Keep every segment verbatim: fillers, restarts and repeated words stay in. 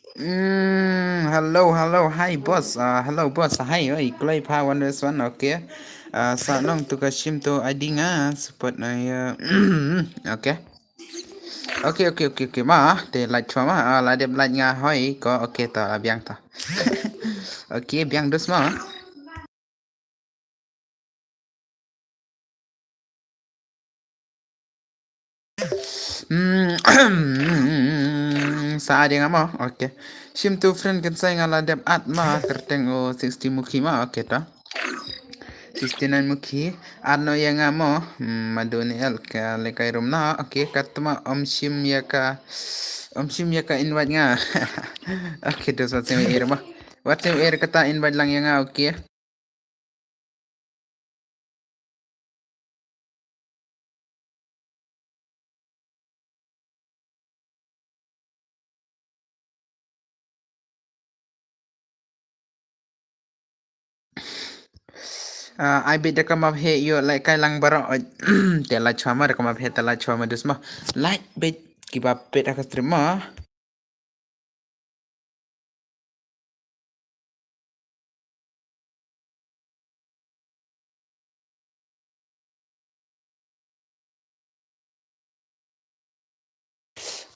Mm, hello, hello, hi boss. Uh, hello boss, hi, oi, kloi pha one versus one, okay. Uh, sa nong tu ka shim tu adinga support na ya. Okay. Okay, okay, okay, okay, ma. Te light chwa ma. Uh, la dep light nga hoi ko. Okay, ta la biang ta. Okay, biang dus ma. Hmm, sa ade nga mo. Okay. Shim tu friend kan sai nga la dep at ma kerteng o sixty mukhi ma. Okay ta. Sixty nine mukhi. At no ya nga mo. Hmm, madu ni el ka lekai rum na. Okay, kat ma om shim ya ka. Om shim ya ka invite nga. Okay, dos wat sem er ma. Wat sem er kata invite lang ya nga. Okay. Ah, ai bit da ka map he yo lai kai lang baro. Te la chwa ma da ka map he te la chwa ma dus ma. Like bit ki ba bit aka stream ma.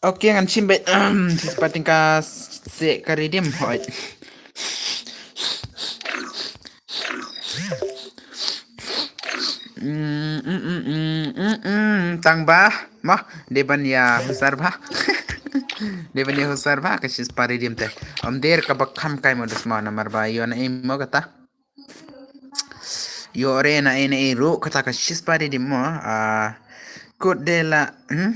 Okay, ngan shim beit. Sis pating ka se ka redeem hoi. Mm, mm, mm, mm, mm, mm. Tang ba ma de ban ya husar ba. De ban ya husar ba ka sis pa redeem te. Om der ka ba kham kai mo dus ma namar ba yo na imo kata. Yo re na ene e ru kata ka shispa de di mo. Ah, kut de la, hmm?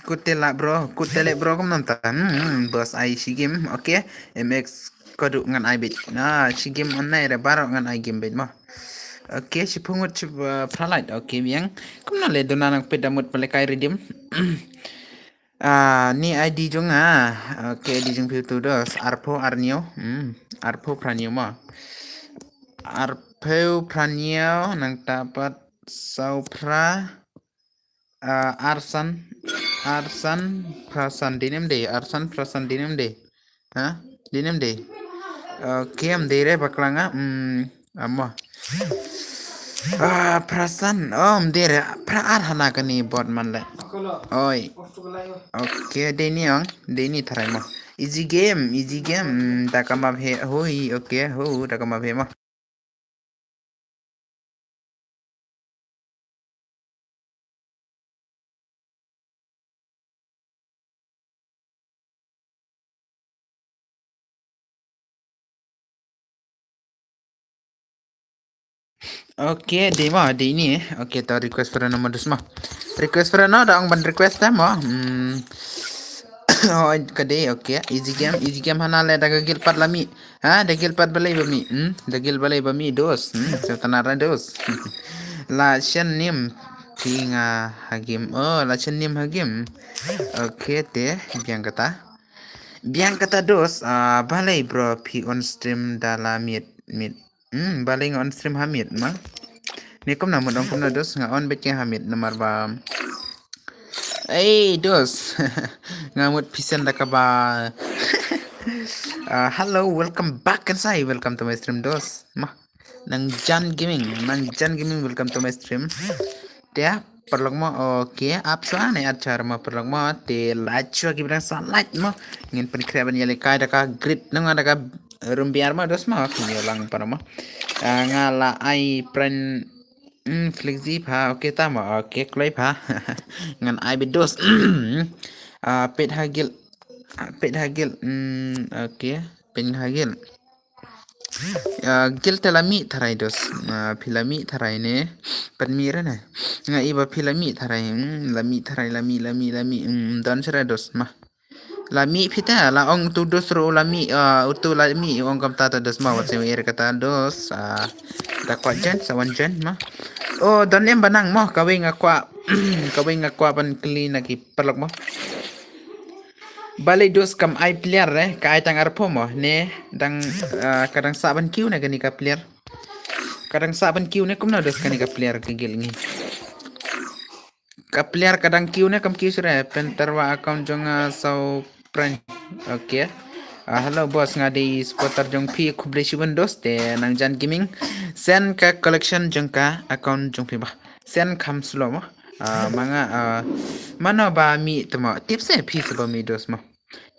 Kut de la bro, kut de le bro kum nanta. Hmm, hmm, bos ai shigim, okay. M X kodu ngan ai bit. Na shigim anai re baro ngan ai gim bit mo. Okay, shipungut ship uh, pralait. Okay, biang. Kum na le dona nang peda mut palekai redim. Ah, ni I D jong nga. Okay, I D jong piu tu dos. Arphew arnyo. Hmm, arphew pranyo mo. Arphew pranyo nang tapat saw pra. Ah, arsan, arsan prasan dinem de. Arsan prasan dinem de. Ha? Dinem de. Okay, am de re bakla nga. Hmm. Amo. Ah, prasan. Oh, mdere. Pra ar hana kani bot man le. Oi. Okay, deni ang. Deni tharai mo. Easy game, easy game. Hmm, da ka map he. Hoi, okay. Ho, da ka map he mo. Okay, dei mo, dei ni. Okay, to request friend no modus mo. Request friend no, da ong ban request mo. Hmm. Oh, ka dei, okay. Easy game, easy game hana le da ka gil pat lami. Ha, da gil pat balei ba mi. Hmm, da gil balei ba mi dos. Hmm, so tana ra dos. La shen nim. Pinga hagim. Oh, la shen nim hagim. Okay, te biang kata. Biang kata dos, ah, balei bro phi on stream da la miet miet. Hmm, balei nga on stream ha miet ma. Ni kumna mut ong kumna dos nga on bit ke ha miet namar ba. Ei dos. Nga mut pisen da ka ba. Ah, hello, welcome back kan sai. Welcome to my stream dos. Ma. Nang Jan Gaming, nang Jan Gaming, welcome to my stream. Te paralok mo, okay, ap shwa ne ap shwa mo paralok mo, te like shwa ki bidang sa like mo. Ngin pynkhreh ban ïalehkai da ka grid nang da ka room biar mo dos mo, ki ïoh lang para mo. Ah, nga la ai pren, hmm, flexi pha, okay ta mo, okay kloi pha. Ngan ai bit dos. Ah, pet hagil, ah, pet hagil, hmm, okay, pet hagil. Ah, gil te la mih tharai dos. Ah, phi la mih tharai ne. Pan mih re ne. Nga i ba phi la mih tharai. Hmm, la mih tharai, la mih, la mih, la mih. Hmm, don sere dos ma. La mih phi te, la ong tu dos ru la mih, ah, utu la mih ong kam ta ta dos ma. Wat se wer kata dos. Ah, da kwah jen, sa wan jen ma. Oh, don em banang mo, kawei nga kwah. Kawei nga kwah ban kylli na ki paralok mo. Balei dos kam ai player re, ka ai tang arphew mo, ne, dang, ah, ka dang sah ban kiew ne kani ka player. Ka dang sah ban kiew ne kumno dos kani ka player ka gil ngi. Ka player ka dang kiew ne kam kiew sure, pynterwa account jong nga saw prank. Okay. Ah, hello boss, nga dei supporter jong phi, khublei shibun dos te nang jan gaming. Send ka collection jong ka account jong phi ba. Send kham slow mo. Ah, ma nga, ah, mano ba mih te mo. Tip se phi se ba mih dos mo.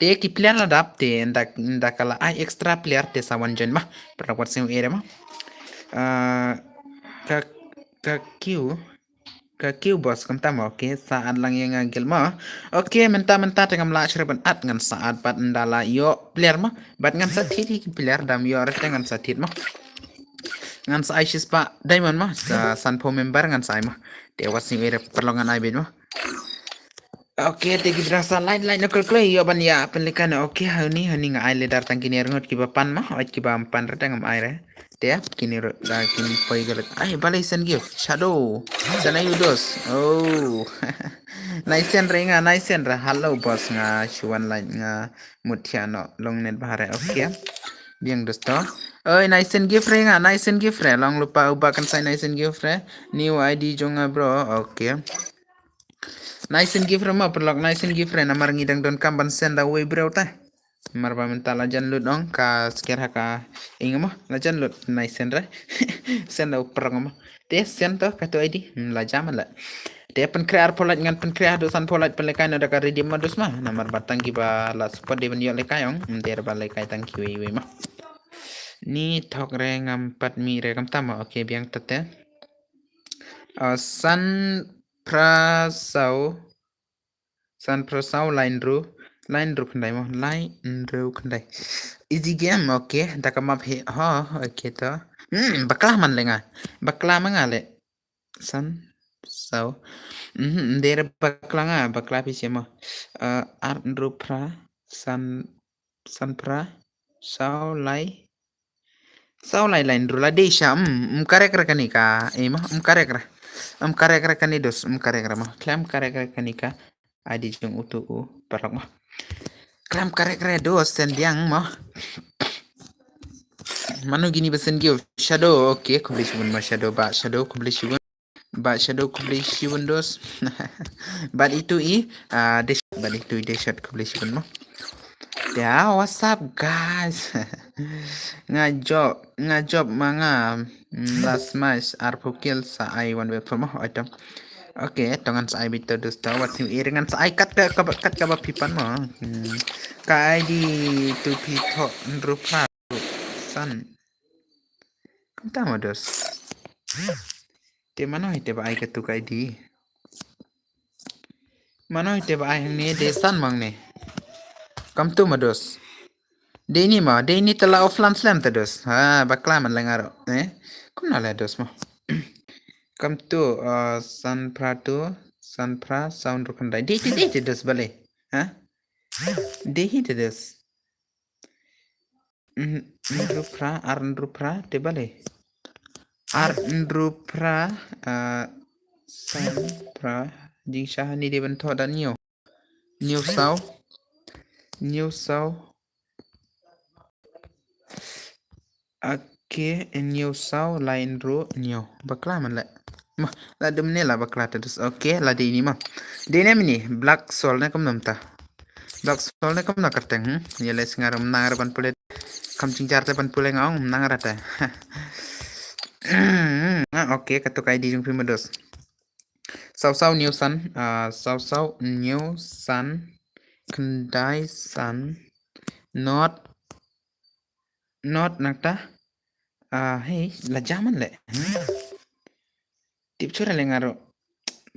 Te ki player la dap te nda nda ka la ai extra player te sa wan join mo. Para wat sing ere mo. Ah, ka ka queue Ka queue boss, kumta mo, okay, sa add lang ïa nga guild mo. Okay, mynta mynta te ngam lah shuh ban add, ngan sa add pat nda la ïoh player mo. Bad ngan sa thied hi ki player, dam ïoh re te ngan sa thied mo. Ngan sa ai shispah diamond mo, sa sanphew member ngan sa ai mo. Te wat sing ere paralok ngan ai beit mo. Okay, te ki briew sa line line na kol kloi ïoh ban ïa pynlehkai na. Okay, hani hani nga ai leader tang kine arngut kiba pan mo, oi kiba pan re te ngam ai re. Te kine ruh da kin poi galak. Ai, balei send gift. Shadow. Sana yu dos. Oh. Nai send re nga, nai send re. Hello boss, nga shu wan like, nga mut ïa no long net bha re. Okay. Biang dos to. Oi, nai send gift re nga, nai send gift re. Long lypa uba kan sai nai send gift re. New I D jong nga bro. Okay. Nai send gift re mo, paralok, nai send gift re. Namar ngi dang donkam ban send da uwei briew te. Namar ba mynta la jan lut ong ka sker ha ka ing mo, la jan lut, nai send re. Send da u paralok mo. Te send to katu I D. Hmm, la jam la. Te pynkhreh arphew like, ngan pynkhreh haduh sanphew like, pynlehkai na da ka redeem mo dos mo. Namar ba tang kiba la support dei ban ïoh lehkai ong. Hmm, te ba lehkai tang kiwei wei mo. Ni thok re ngam pat mih re, kumta mo. Okay, biang te te. Ah, san phra saw, san phra saw lai hynriew, lai hynriew khyndai mo, lai hynriew khyndai. Easy game, okay, da ka map hi, ho, okay to. Hmm, bakla man le nga, bakla ma nga le. San saw. Mhm, ym dei re bakla nga, bakla phi shem mo. Ah, ar hynriew phra, san san phra saw lai, saw lai lai hynriew, la dei sha, mm, mm, correct re kane ka, eh, mo, mm, correct re. Mm, correct re kane dos, mm, correct re mo. Khlem correct re kane ka I D jong utu u paralok mo. Khlem correct re dos, send biang mo. Mano kine ba send gift? Shadow, okay, khublei shibun mo Shadow, ba Shadow khublei shibun. Ba Shadow khublei shibun dos. Bad itu i, ah, Deshot, bad itu i Deshot khublei shibun mo. Ya, what's up guys? Nga job, nga job ma nga, mm, last match arphew kill sa ai one way for mo item. Okay, to ngan sa ai beit to dos to, wat sing ere ngan sa ai kat ka, ka, kat kaba phi pan mo. Hmm. Ka I D tu phi tho hynriew phra san. Kumta mo dos. Te mano hi te ba ai katu ka I D. Mano hi te ba ai hangne, dei san mo hangne. Kumtu mo dos. Dei ni mo, dei ni te la offline slem te dos. Ha, bakla man le nga ruh. Eh? Kumno le dos mo. Kumtu, uh, san phra tu, san phra saw hynriew khyndai. Dei te, dei te dos balei. Ha? Dei hi te dos. Mm, hynriew phra, ar hynriew phra, te balei. Ar hynriew phra, ah, san phra, jingshisha ni dei ban thoh da hynñiew. Hynñiew saw. Hynñiew saw. Okay, hynñiew saw, lai hynriew, hynñiew. Bakla man le. Mo, la dum ne la bakla te dos. Okay, la dei ni mo. Dei ne mini, Black Soul ne kumno mynta. Black Soul ne kumno kyrteng, hmm? Ïa le sngar ym nang re ban pule. Kam jingjar te ban pule nga ong, ym nang re te. Ah, okay, katu ka I D jong phi mo dos. Saw saw hynñiew san, ah, saw saw hynñiew san, khyndai san, not, not nangta. Ah, hei, la jam man le. Hmm? Tip chura le nga ruh.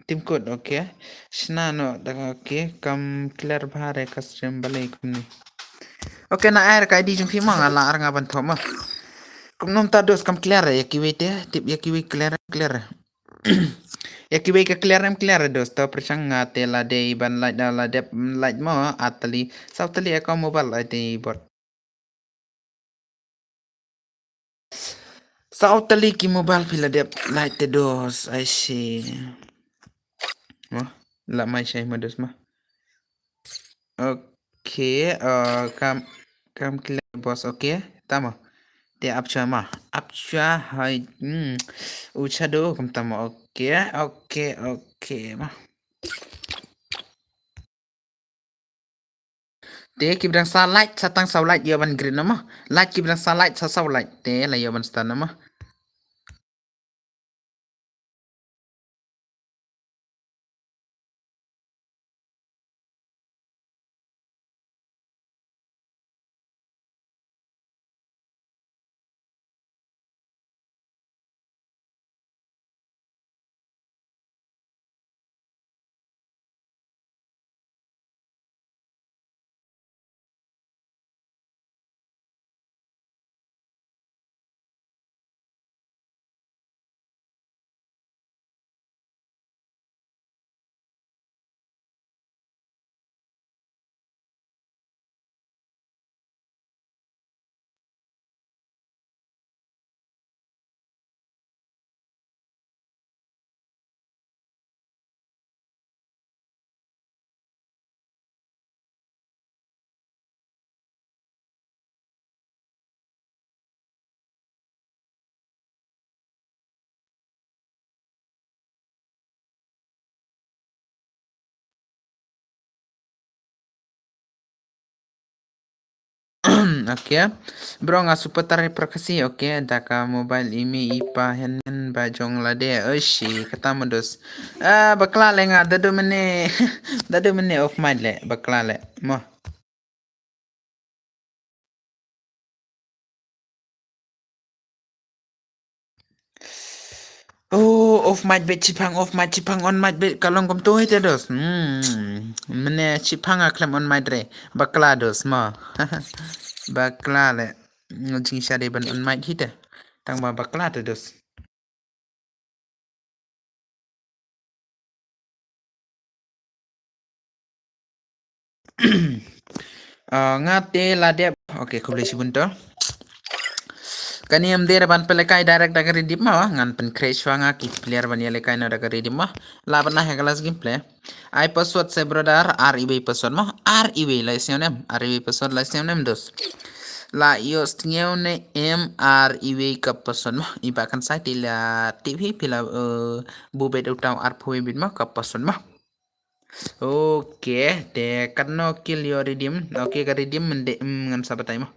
Tim kut, okay. Shna no, da, okay. Kam clear bha re ka stream balei kumne. Okay, na ai re ka I D jong phi mo, nga la ar nga ban thoh mo. Kumno mynta dos, kam clear re, ïa kiwei te, tip ïa kiwei clear, clear. Ïa kiwei ka clear em clear re dos, to pyrshang nga te la dei ban like da la dep like mo, ar tylli, saw tylli account mobile ai te bot. Saw tylli ki mobile phi la dep like te dos, I see. Mo, la mai shai mo dos mo. Okay, uh, kam, kam clear boss, okay. Tamo. Te ap chwa ma. Ap chwa hai, hmm. U Shadow kam tamo, okay, okay, okay ma. Te ki ba dang sa like, sa tang saw like ïa ban green na mo. Like ki ba dang sa like, sa saw like. Te la ïa ban start na mo. Okay. Bro, nga super tar ïa prakasi. Okay, da ka mobile imi ipa hen ba jong lade. Oishi, kata mo dos. Ah, bakla le nga, dadu mene. Dadu mene off mic le, bakla le. Mo. Oh, off mic bet shipang, off mic shipang, on mic bet ka long kumto hi te dos. Hmm. Mene shipang a klem on mic re. Bakla dos mo. Bakla le. Jing shade ban on mic hi te. Tang ba bakla te dos. Ah, nga te la dep. Okay, khublei shibun to. Kane em dei ban pynlehkai direct da ka ridip ma, ngan pynkhreh shuwa nga ki player ban ïalehkai na da ka ridip ma. La ban ai ha ka last gameplay. Ai password se brother, ar iwei password ma, ar iwei la sngew ne em, ar iwei password la sngew ne em dos. La ïoh sngew ne em ar iwei ka password ma. Iba kan sai te la tip hi phi la, eh, bu bet utang arphew bit ma ka password ma. Okay, te katno kill ïoh redeem. Okay, ka redeem mynde, mm, ngan sa batai ma.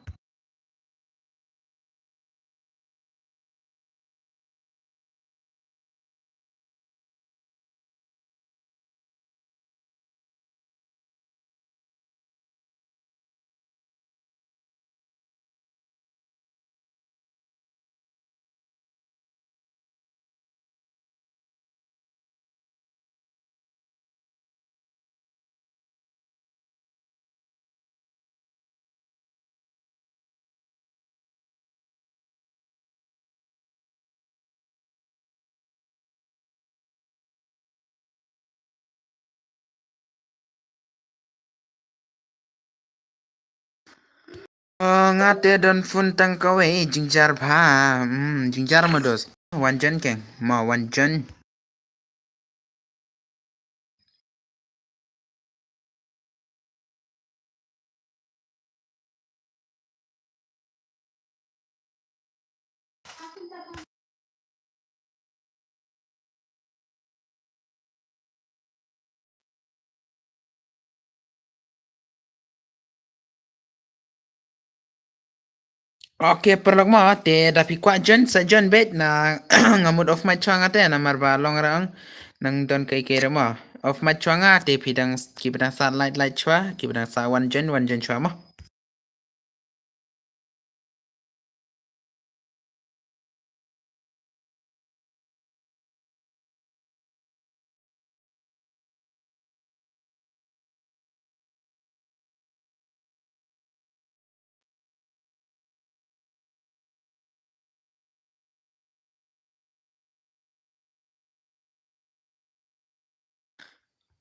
Oh, nga te don phone tang kawei, jingjar bha. Hmm, jingjar mo dos. Wan jon keng, mo wan jon. Okay, paralok mo, te da phi kwah join, sa join beit na nga mut off mic shuwa nga te, namar ba long rang nang don kai kai re mo. Off mic shuwa nga te phi dang s-, ki ba dang sa like, like shuwa, ki ba dang sa wan join, wan join shuwa mo.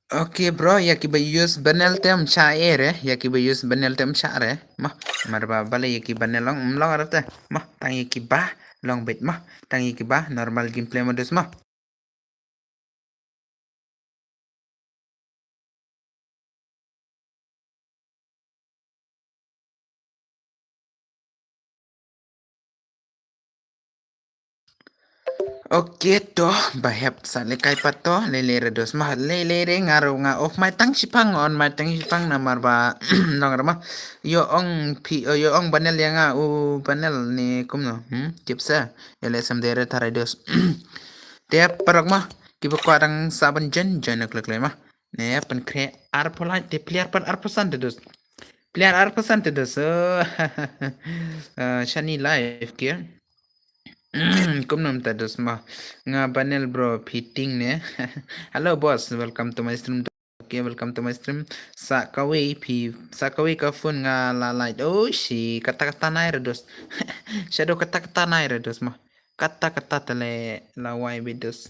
Okay bro, ïa ki ba use banel te ym shah eh re, ïa ki ba use banel te ym shah re. Mo, mar ba balei ïa ki banel long, ym long re te. Mo, tang ïa ki ba long beit mo, tang ïa ki ba normal gameplay modus mo. Okay to, ba hep sa lehkai pat to, lei lei re dos ma, lei lei re nga ruh nga off mic tang shipang, on mic tang shipang namar ba nong re ma. Ïoh ong phi, ïoh ong Banel ïa nga, u Banel ne kumno. Hmm, tip sa. Ïa leh sam dei re tharai dos. Te paralok ma, kiba kwah dang sa ban join, join leh leh ma. Ne pynkhreh arphew lait te player pat arphew san te dos. Player arphew san te dos. So, ah, shani live ke. Kumno mynta dos ma. Nga Banel bro, phi ting ne. Hello boss, welcome to my stream. Okay, welcome to my stream. Sa kawei phi, sa kawei ka phone nga la light. Oh shi, kata kata nai re dos. Shadow, kata kata nai re dos ma. Kata kata te leh la wai beit dos.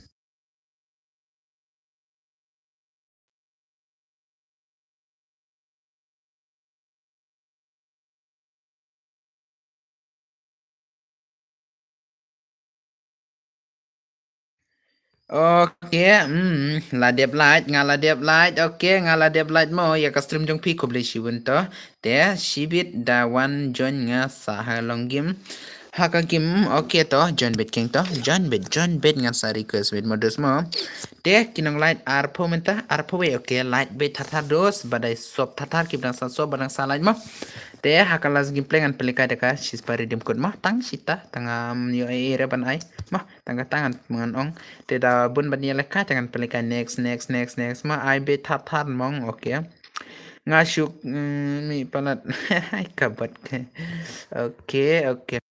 Okay, mm, la dep lait, nga la dep lait. Okay, nga la dep lait mo ïa ka stream jong phi, khublei shibun to. Te shibit da wan join nga sa ha long game. Ha ka game, okay to, join beit keng to, join beit, join beit, ngan sa request beit mo dos mo. Te ki nong lait arphew mynta, arphew wei, okay, lait beit thar thar dos, ba dei sop thar thar, ki ba dang sa sop, ba dang sa lait mo. Te ha ka last gameplay ngan pynlehkai da ka Shispah Redeem Code mo, tang shita, tang, um, ïoh ei ei re ban ai mo. Tang kata ngan, ngan ong. Te da bun ban ïalehkai te ngan pynlehkai next, next, next, next. Ma ai beit thar thar mong, okay. Nga shu, mm, mih palat. Ai ka bat ke. Okay, okay.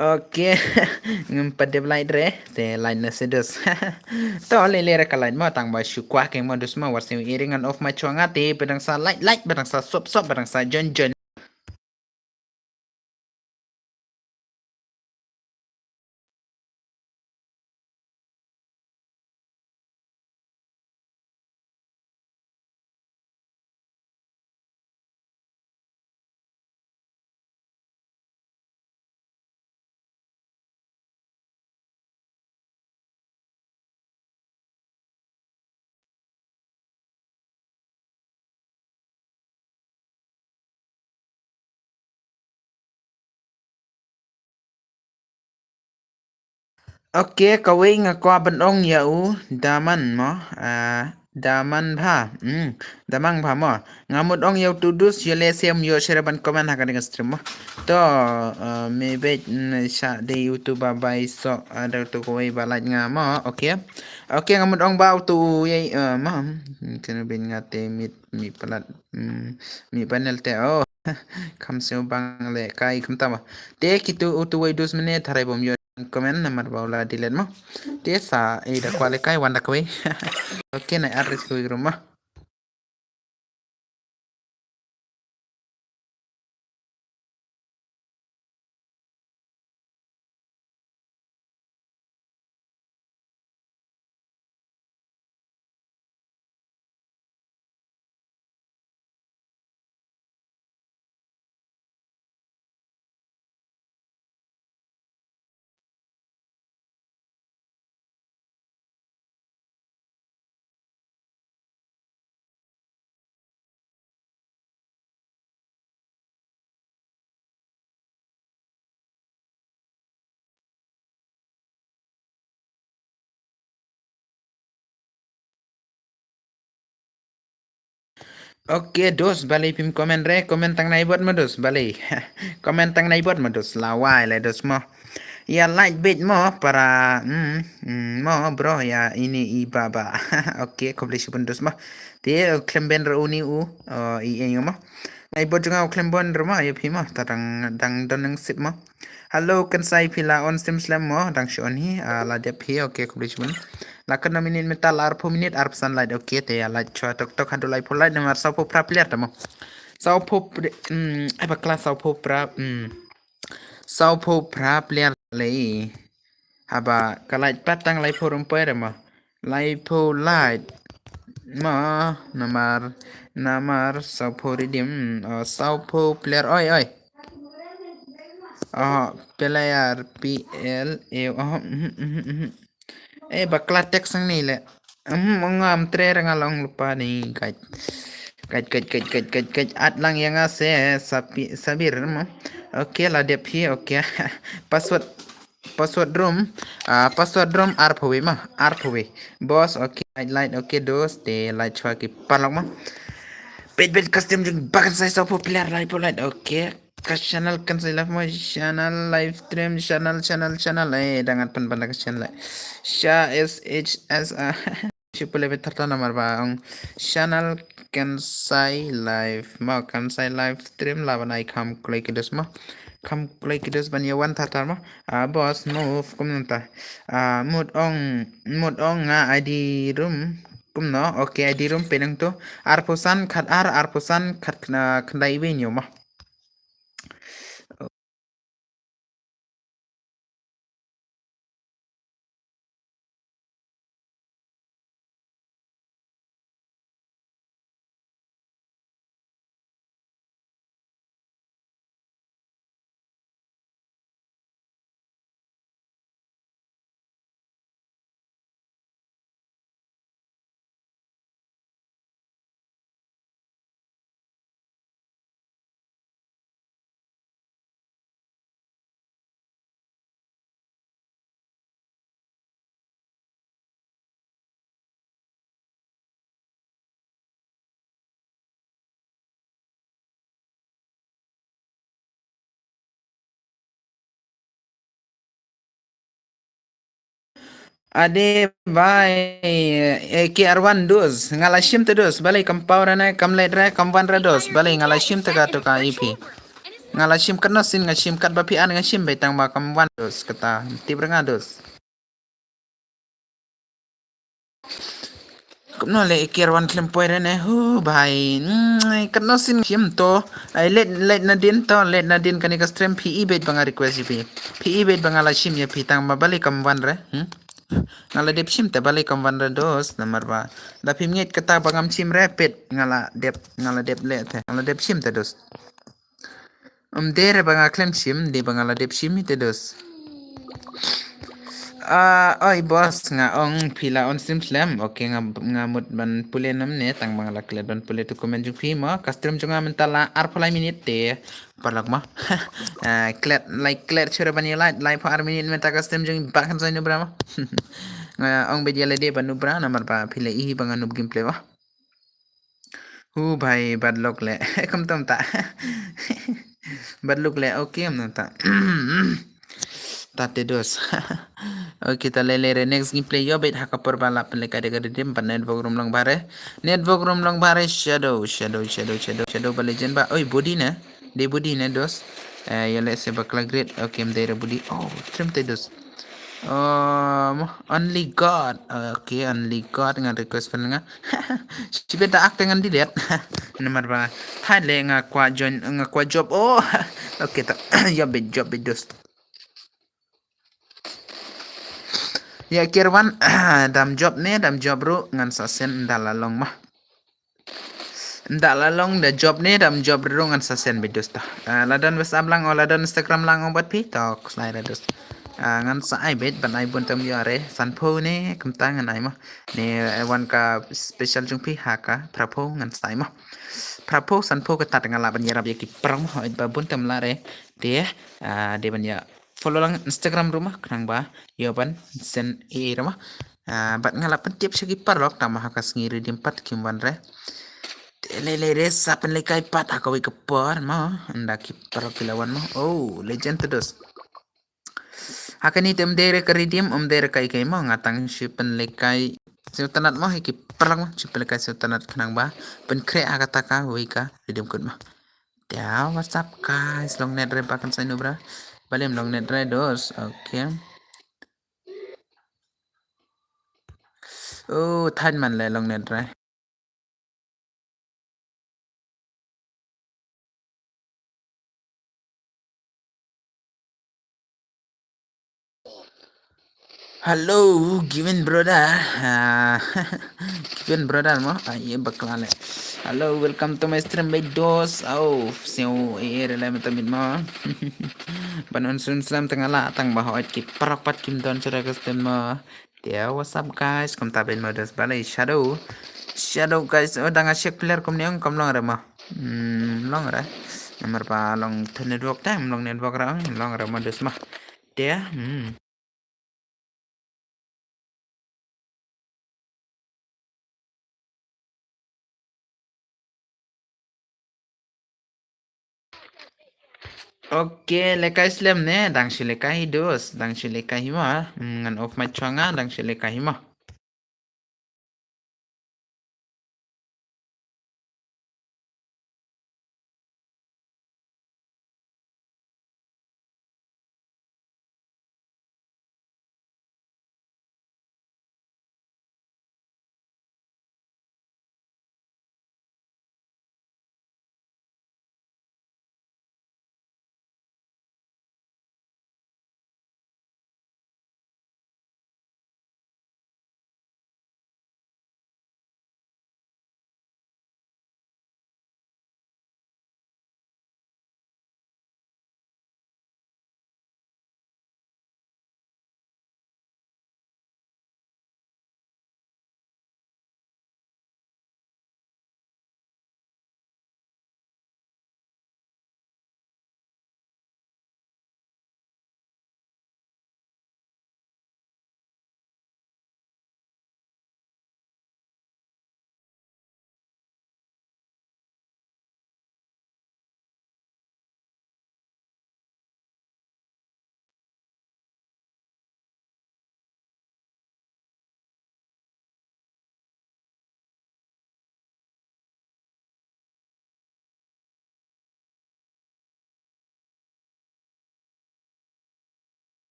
Okay. Ngam pat dep lait re. Te lait na se dos. To lei lei re ka lait mo, tang ba shu kwah keng mo dos mo, wat shu ïa ring ngan off mic shuwa nga te ba dang sa lait lait, ba dang sa sop sop, ba dang sa join join. Okay, kawei nga kwah ban ong ïa u Daman mo, ah, Daman bha, hmm, Damang bha mo. Nga mut ong ïa u tu dus, ïa leh sem ïoh share ban comment ha ka ding stream mo. To, ah, me beit, mm, sha dei u tu ba bai so, ah, da u tu kawei ba lait nga mo, okay. Okay, nga mut ong ba u tu ïa, ah, ma, hmm, kena bin nga te mit, mi palat, hmm, mi panel te, oh. Kham siew bang lehkai kumta ma. Te kitu utu wei dus minit tharai bym ïoh comment namar ba u la delete ma. Te sa, eh, da kwah lehkai wan da kawei. Okay, nai address kawei rum ma. Okay, dos, balei phim comment re, comment tang nai bot ma dos, balei. Comment tang nai bot ma dos, lawai le dos mo. Ïa like beit mo para, mm, mm, mo bro, ïa ini i baba. Okay, khublei shibun dos mo. Te, uh, khlem ben re uni u, uh, i eng mo. Nai bot jong nga u khlem bon re mo, ïa phi mo, ta dang, dang don nang sip mo. Hello, kan sai phi la on stream slem mo, dang shu on hi, ah, la dep hi, okay, khublei shibun. La kan minit mynta la arphew minit, arphew san lait, okay, te ïa lait chwa tok tok haduh laiphew lait, namar sawphew phra player ta mo. Sawphew phra, mm, ai bakla sawphew phra, mm. Sawphew phra player lei. Haba ka lait pat tang laiphew rumpoi re mo. Laiphew lait. Ma, namar, namar, sawphew redeem, oh, sawphew player, oi, oi. Oh, player P L A, oh, mhm, mhm, mhm. Eh, bakla text ang ni le. Mhm, ngam tre nga long lupa ni, guys. Kait, kait, kait, kait, kait, kait. At lang ïa nga se sapi, sabir mo. Okay, la dep hi, okay. Password, password room. Ah, password room arphew wei mo. Arphew wei. Boss, okay. Light, light, okay, dos. Te light chwa ki paralok mo. Peit, peit, custom jong ba kan sai so popular light, light. Okay. Ka channel kan sai live mo. Channel live stream, channel, channel, channel. Eh, dangat pan pan ka channel. Sha S H S A. Shi pule bit tharta namar ba ong channel kan sai live mo, kan sai live stream la ban ai kham kloi ki dos mo. Kham kloi ki dos ban ïa wan tharta mo. Ah, boss move kum nta. Ah, mut ong, mut ong nga I D room kumno. Okay, I D room penang tu. Arphew san khat ar, arphew san khat khyndai, khyndai wei ñiew mo. Ade bai, eh, ki arwan dos, nga la shim te dos, balei kam pau ra ne, kam leit ra, kam wan ra dos, balei nga la shim te ka to ka ipi. Nga la shim katno sin nga shim kat ba phi an nga shim bai tang ba kam wan dos, kata tip ra nga dos. Kumno le ikir wan khlem poi re ne, hu bhai. Mm, katno sin shim to. Ai, late, late nadin to, late nadin kane ka stream phi i beit ba nga request ïa phi. Phi i beit ba nga la shim ïa phi tang ba balei kam wan re. Hmm? Nga la dep shim te balei kam wan re dos, namar ba da phim ngeit kata ba ngam shim re pet nga la dep, nga la dep le te. Nga la dep shim te dos. Ym dei re ba nga khlem shim, dei ba nga la dep shim ite dos. Ah, oi boss, nga ong phi la on stream slem. Okay, nga, nga mut ban pule namne, tang ba nga la klet ban pule tu comment jong phi mo. Ka stream jong nga mynta la arphew lai minit te. Paralok mo. Ah, klet, like, klet shuh ban ïa like, like phew ar minit mynta ka stream jong i ba kan sa ïa nubra mo. Nga ong beit ïa lade ban nubra, namar ba phi la i ba nga nub gameplay mo. Hu bhai, bad luck le. Kumta kumta. Bad luck le, okay, kumta kumta. Ta te dos. Okay, ta lei lei re next gameplay ïoh beit ha ka por ba la pynleit ka de ka redeem bad network room long bha re. Network room long bha re, shadow, shadow, shadow, shadow, shadow ba legend ba. Oi, body ne. Dei body ne dos. Eh, ïa leh se bakla great. Okay, ym dei re body. Oh, trim te dos. Um, only God. Okay, only God nga request fan nga. Shibit da ak te ngan delete. Namar ba thai le nga kwah join, nga kwah job. Oh. Okay, ta. Job bit, job bit dos. Ïa kirwan dam job ne, dam job ruh ngan sa send da la long ma. Nda la long da job ne, dam job ruh ngan sa send beit dos ta. Ah, la don WhatsApp lang, o la don Instagram lang, o bad phi, tok, slai ra dos. Ah, ngan sa ai beit, ban ai bun tam ïa re, sanphew ne, kumta ngan ai ma. Ne, eh, wan ka special jong phi, ha ka, phraphew ngan sa ai ma. Phraphew, sanphew ka tat ngan la ban ïarap ïa ki prong, hoi ba bun tam la re. Te, ah, de ban ïa follow lang Instagram ruh ma, khnang ba ïoh ban send ei ei ruh ma. Ah, bad nga la pyntip sha ki paralok tang ba ha ka sngi redeem pat kim wan re. Te lei lei re sa pynleit kai pat ha kawei ka por ma. Ynda ki paralok ki la wan ma. Oh, legend te dos. Ha kane te ym dei re ka redeem, ym dei re kai kai ma. Nga tang shu pynleit kai sngewtynnat ma, ha ki paralok ma, shu pynleit kai sngewtynnat khnang ba pynkhreh ha kata kawei ka redeem code ma. Te, what's up guys? Long net re ba kan sa ïa nubra. Balei ym long net re dos. Okay. Oh, thain man le long net re. Hello, Given brother. Ah, Given brother mo. Ah, ye bakla le. Hello, welcome to my stream, beit dos. Oh, siew, eh, eh, re le mynta mit mo. Ban un sun slam tang la tang ba hoi ki paralok pat kim don shuh re ka stream mo. Te, what's up guys? Kumta beit mo dos, balei shadow. Shadow guys, oh, da nga check player kumne ong kam long re ma. Hmm, long re. Namar ba long to network te, long network re ong, long re ma dus ma. Te, hmm. Okay, lekai slem ne, dang shu lekai hi dus, dang shu lekai hi ma. Hmm, ngan off mic chwa nga, dang shu lekai hi ma.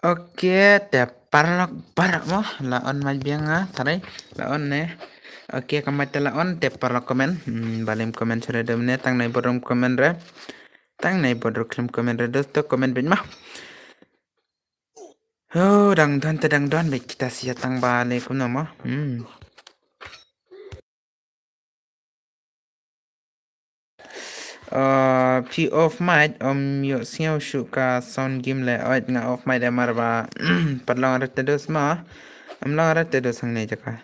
Okay, te paralok baroh mo, la on mic biang nga, tare, la on ne. Okay, ka mic te la on, te paralok comment, hmm, balem comment sure dem ne, tang nai bodrom comment re. Tang nai bodrom khlem comment re, dosto comment bit ma. Oh, dang don te dang don bit kita sia tang bale kumno mo. Hmm. Uh, phi off mic, um, ïoh sngew shuh ka sound game le, oit nga off mic de mar ba, pat long re te dus ma, um long re te dus hangne jaka.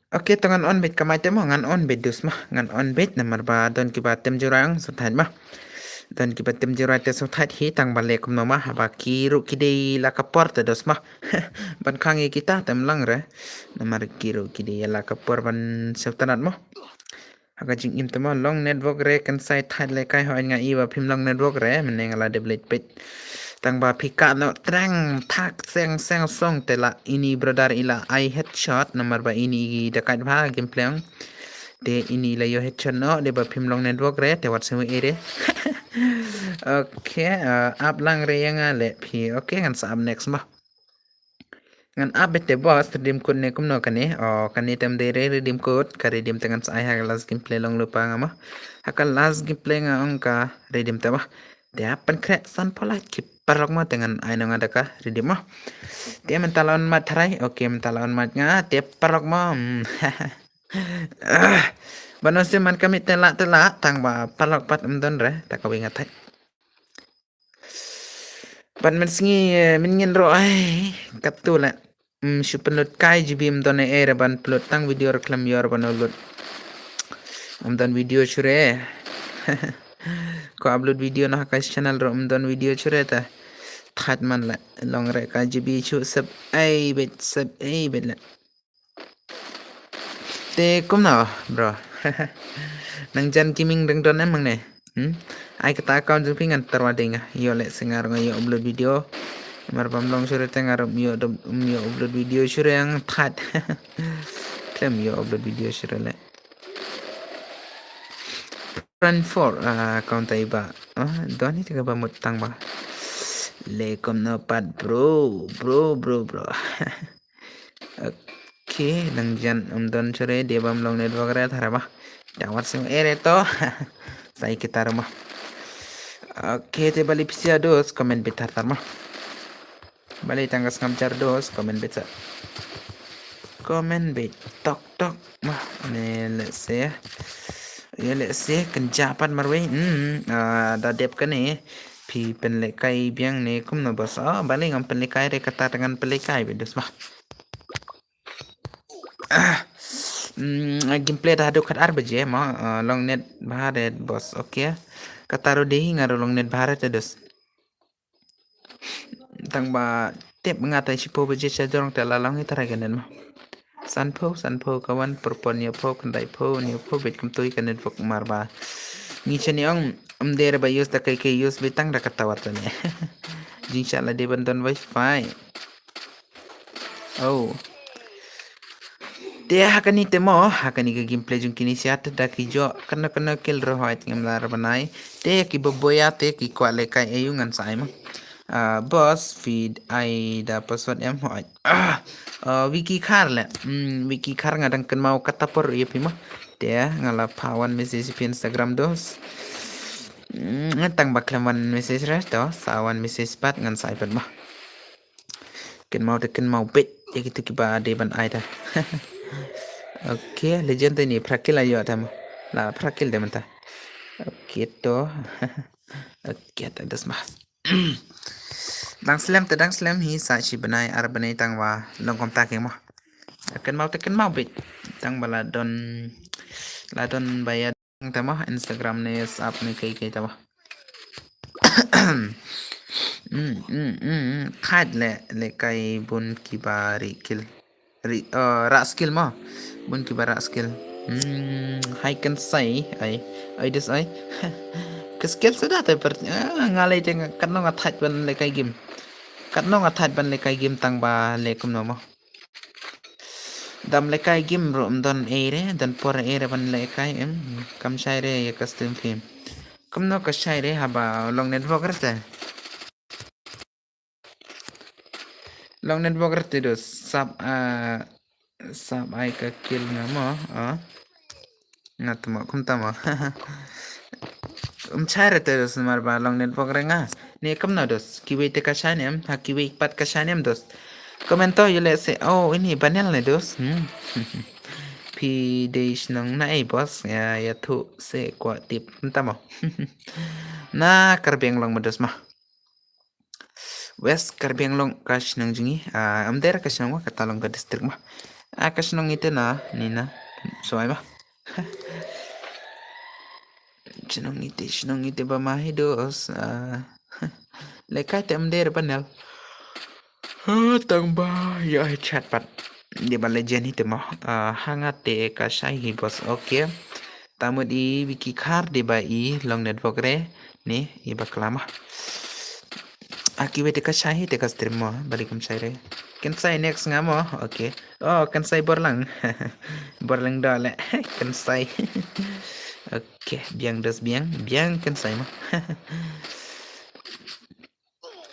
Okay, to ngan on bit ka mic te mo, ngan on bit dus ma, ngan on bit namar ba don kiba tem jurang sngewthuh ma. Don kiba tem jurang te sngewthuh hi tang ba le kumno ma, haba ki ruh ki dei la ka por te dus ma. Ban khang ïa kita tem lang re. Namar ki ruh ki dei la ka por ban sngewthuh mo. Ha ka jingim te mo long network re kan sai thait le kai ho nga i ba phim long network re, mynne nga la dep leit peit. Tang ba phi ka no trang thak seng seng song te la ini brother i la ai headshot namar ba ini i da kait bha game play. Te ini la ïoh headshot no de ba phim long network re te wat seng e re. Okay, uh, up lang re ïa nga le phi. Okay, ngan sa up next mo. Ngan up beit te boss, redeem code ne kumno kane. Oh, kane tem dei re redeem code, ka redeem te ngan sa ai ha ka last gameplay long lypa nga ma. Ha ka last gameplay nga ong ka redeem te ba. Te hap pynkhreh san pholait ki paralok ma te ngan ai no nga da ka redeem ma. Te mynta la on mic tharai, okay mynta la on mic nga, te paralok ma. Hmm. Ban ong sim man ka mic te la te la, tang ba paralok pat ym don re, ta ka wi nga thait. Ban mynsngi, eh, mynngin ruh ai, katto la. Mm, shu pynlut kai G B ym don e re ban pynlut tang video re khlem ïoh re ban lut. Ym don video shuh re. Ko upload video na ha ka channel ruh ym don video shuh re ta. Thait man la long re ka G B shu sep ai bet sep ai bet la. Te kumno, bro? Nang jan gaming dang don em hangne? Hmm? Ai kata account jong phi ngan tyrwa dei nga. Ïoh leh se nga ruh nga ïoh upload video. Mar bam long shuh ruh te nga ruh ym ïoh dum, ym ïoh upload video shuh ruh ïa nga thait. Khlem ïoh upload video shuh ruh leh. Run for, ah, account ai ba. Ah, don hi te kaba mut tang ba. Le kumno pat bro, bro, bro, bro. Okay, nang jan um don shuh re, dei bam long network re thara ba. Dawat sing ere to. Sai kita ruma. Okay, te bali pisia dos, comment bit thar thar ma. Bali tang ka sngam jar dos, comment bit sa. Comment bit tok tok ma. Ne let's see. Ya let's see, kynja pat marwei. Hmm, ah, da dep kane. Phi pynlehkai biang ne kumno boss. Ah, bali ngam pynlehkai re kata tangan pynlehkai be dos ma. Ah, mm, gameplay da haduh khat ar baje ma, ah, long net bha re boss, okay. Kata ruh dei nga ruh long net bha re te dos. Tang ba tep nga tai shiphew baje sha jrong te la long hi tara ganen ma. Sanphew, sanphew ka wan, pyrpon ïaphew, khyndai phew, hynñiew phew bit kumtui ka network mar ba. Ngi shane ong, ym dei re ba use da kai kai use bit tang da kata wat ne. Jingshah la dei ban don wifi. Oh. Te ha kani te mo, ha kani ka gameplay jong kini siat da ki jo, kano kano kill roh hoi ngam la ra banai. Te ki baboya te ki kwah lehkai ayu ngan sa ai ma. Ah, boss, feed ai da password em hoi. Ah, ah, Wiki Khar le. Hmm, Wiki Khar nga dang kynmaw kata por ïa phi ma. Te nga la pha wan message phi Instagram dos. Hmm, tang ba khlem wan message re to, sa wan message pat ngan sa ai pat ma. Kynmaw te kynmaw bit ïa kitu kiba dei ban ai ta. Okay, legend te ni phra kill ayo ta ma. La phra kill de mynta. Okay to. Okay, ta dos ma. Dang slem te dang slem hi sa shi bnai ar bnai tang wa long kumta keng ma. Kynmaw te kynmaw bit. Tang ba la don, la don ba ïa tama Instagram ne sap ne kai kai tama. Mm, mm, mm, mm. Khat le, lehkai bun kiba ri kill. Ri, uh, rak skill ma. Bun kiba rak skill. Hmm, hai kan sai ai. Ai des ai. Ka skill sudah te per, ah, ngalai te nga, katno nga thait ban lehkai game. Katno nga thait ban lehkai game tang ba le kumno ma. Dam lehkai game ruh ym don ei re, don por ei re ban lehkai em. Kam shai re ïa ka stream phi. Kumno ka shai re haba long network re te. Long network re te dos sap, ah, sap ai ka kill nga mo, ah. Nga tama, kum tama. Um, shai re te dos namar ba long network re nga. Ni kumno dos, kiwei te ka shai ne em, ha kiwei pat ka shai ne em dos. Comment to ïa leh se, oh, ini banel ne dos. Hmm. Phi dei shnong na ei boss, ïa, ïathuh se kwah tip, kum tama. Na Karbi Anglong ma dos ma. West Karbi Anglong ka shnong jong ngi, ah, ym dei re ka shnong ma, kata long ka district ma. Ah, ka shnong ite na, ni na, sawai ma. Shnong ite, shnong ite ba ma hi dos, ah, lehkai te ym dei re banel. Ah, tang ba ïa hi chat pat. Dei ba legend hi te ma. Ah, ha nga te ka shai hi boss. Okay. Tamut i Wiki Khar dei ba i long network re. Ni, i ba klam ah. Ah, kiwei te ka shai hi te ka stream mo, bali kam shai re. Kan sai next nga mo, okay. Oh, kan sai Borlang. Borlang da le, kan sai. Okay, biang dos biang, biang kan sai mo.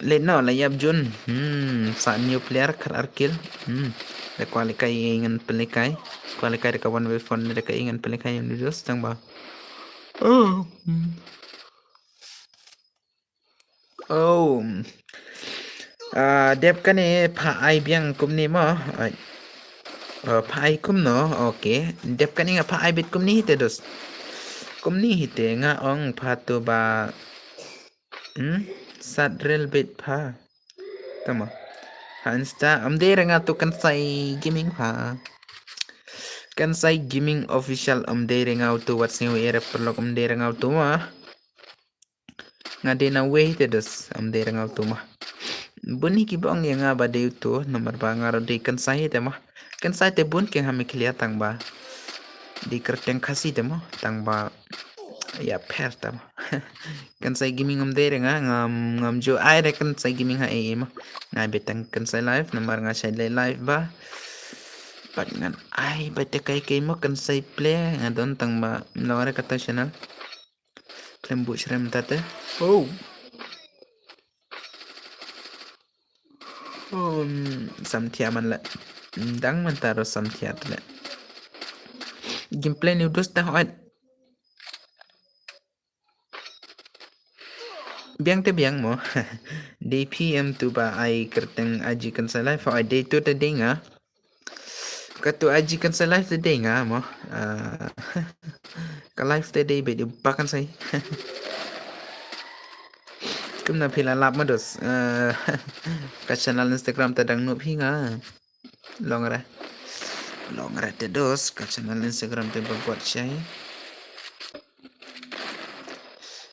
Le no, la ïap jun. Hmm, sa new player kar arkil. Hmm. Le kwah lehkai ngan pynlehkai. Kwah lehkai da ka one way phone da ka ngan pynlehkai ngan dos tang ba. Oh. Hmm. Oh. Ah, dep kane pha ai biang kumne mo. Ai. Oh, pha ai kumno. Okay. Dep kane nga pha ai bit kumne hi te dos. Kumne hi te nga ong pha tu ba. Hmm? Sat rel bit pha. Tama. Ha Insta. Ym dei re nga tu kan sai gaming pha. Kan sai gaming official ym dei re nga tu wat sing we re perlok ym dei re nga tu ma. Nga dei na wei te dos, am dei rangau tu ma. Bun hi ki bang ïa nga ba dei tu, namar ba nga ruh dei kan sai te ma. Kan sai te bun keng ha Meghalaya tang ba. Dei kyrteng Khasi te ma, tang ba. Ïa pher te ma. Kan sai gaming ngam dei re nga, ngam, ngam ju ai re kan sai gaming ha ei ei mo. Nga beit tang kan sai live, namar nga shait leh live ba. Pat ngan ai beit te kai kai mo kan sai play, nga don tang ba mlong re kata channel. Klem bu shrem tate. Oh. Um, samthia man la. Dang man taro samthia tle. Gameplay ni dus tah ot. Biang te biang mo. Dei phi em tu ba ai kyrteng aji kan sa live. Oi dei tu te dei nga. Katu aji kan sa live te dei nga mo. Ah, ka live te dei beit ba kan sai. Kumna phi la lap ma dos. Ah, ka channel Instagram te dang nuh phi nga. Long re. Long re te dos ka channel Instagram te ba buat shai.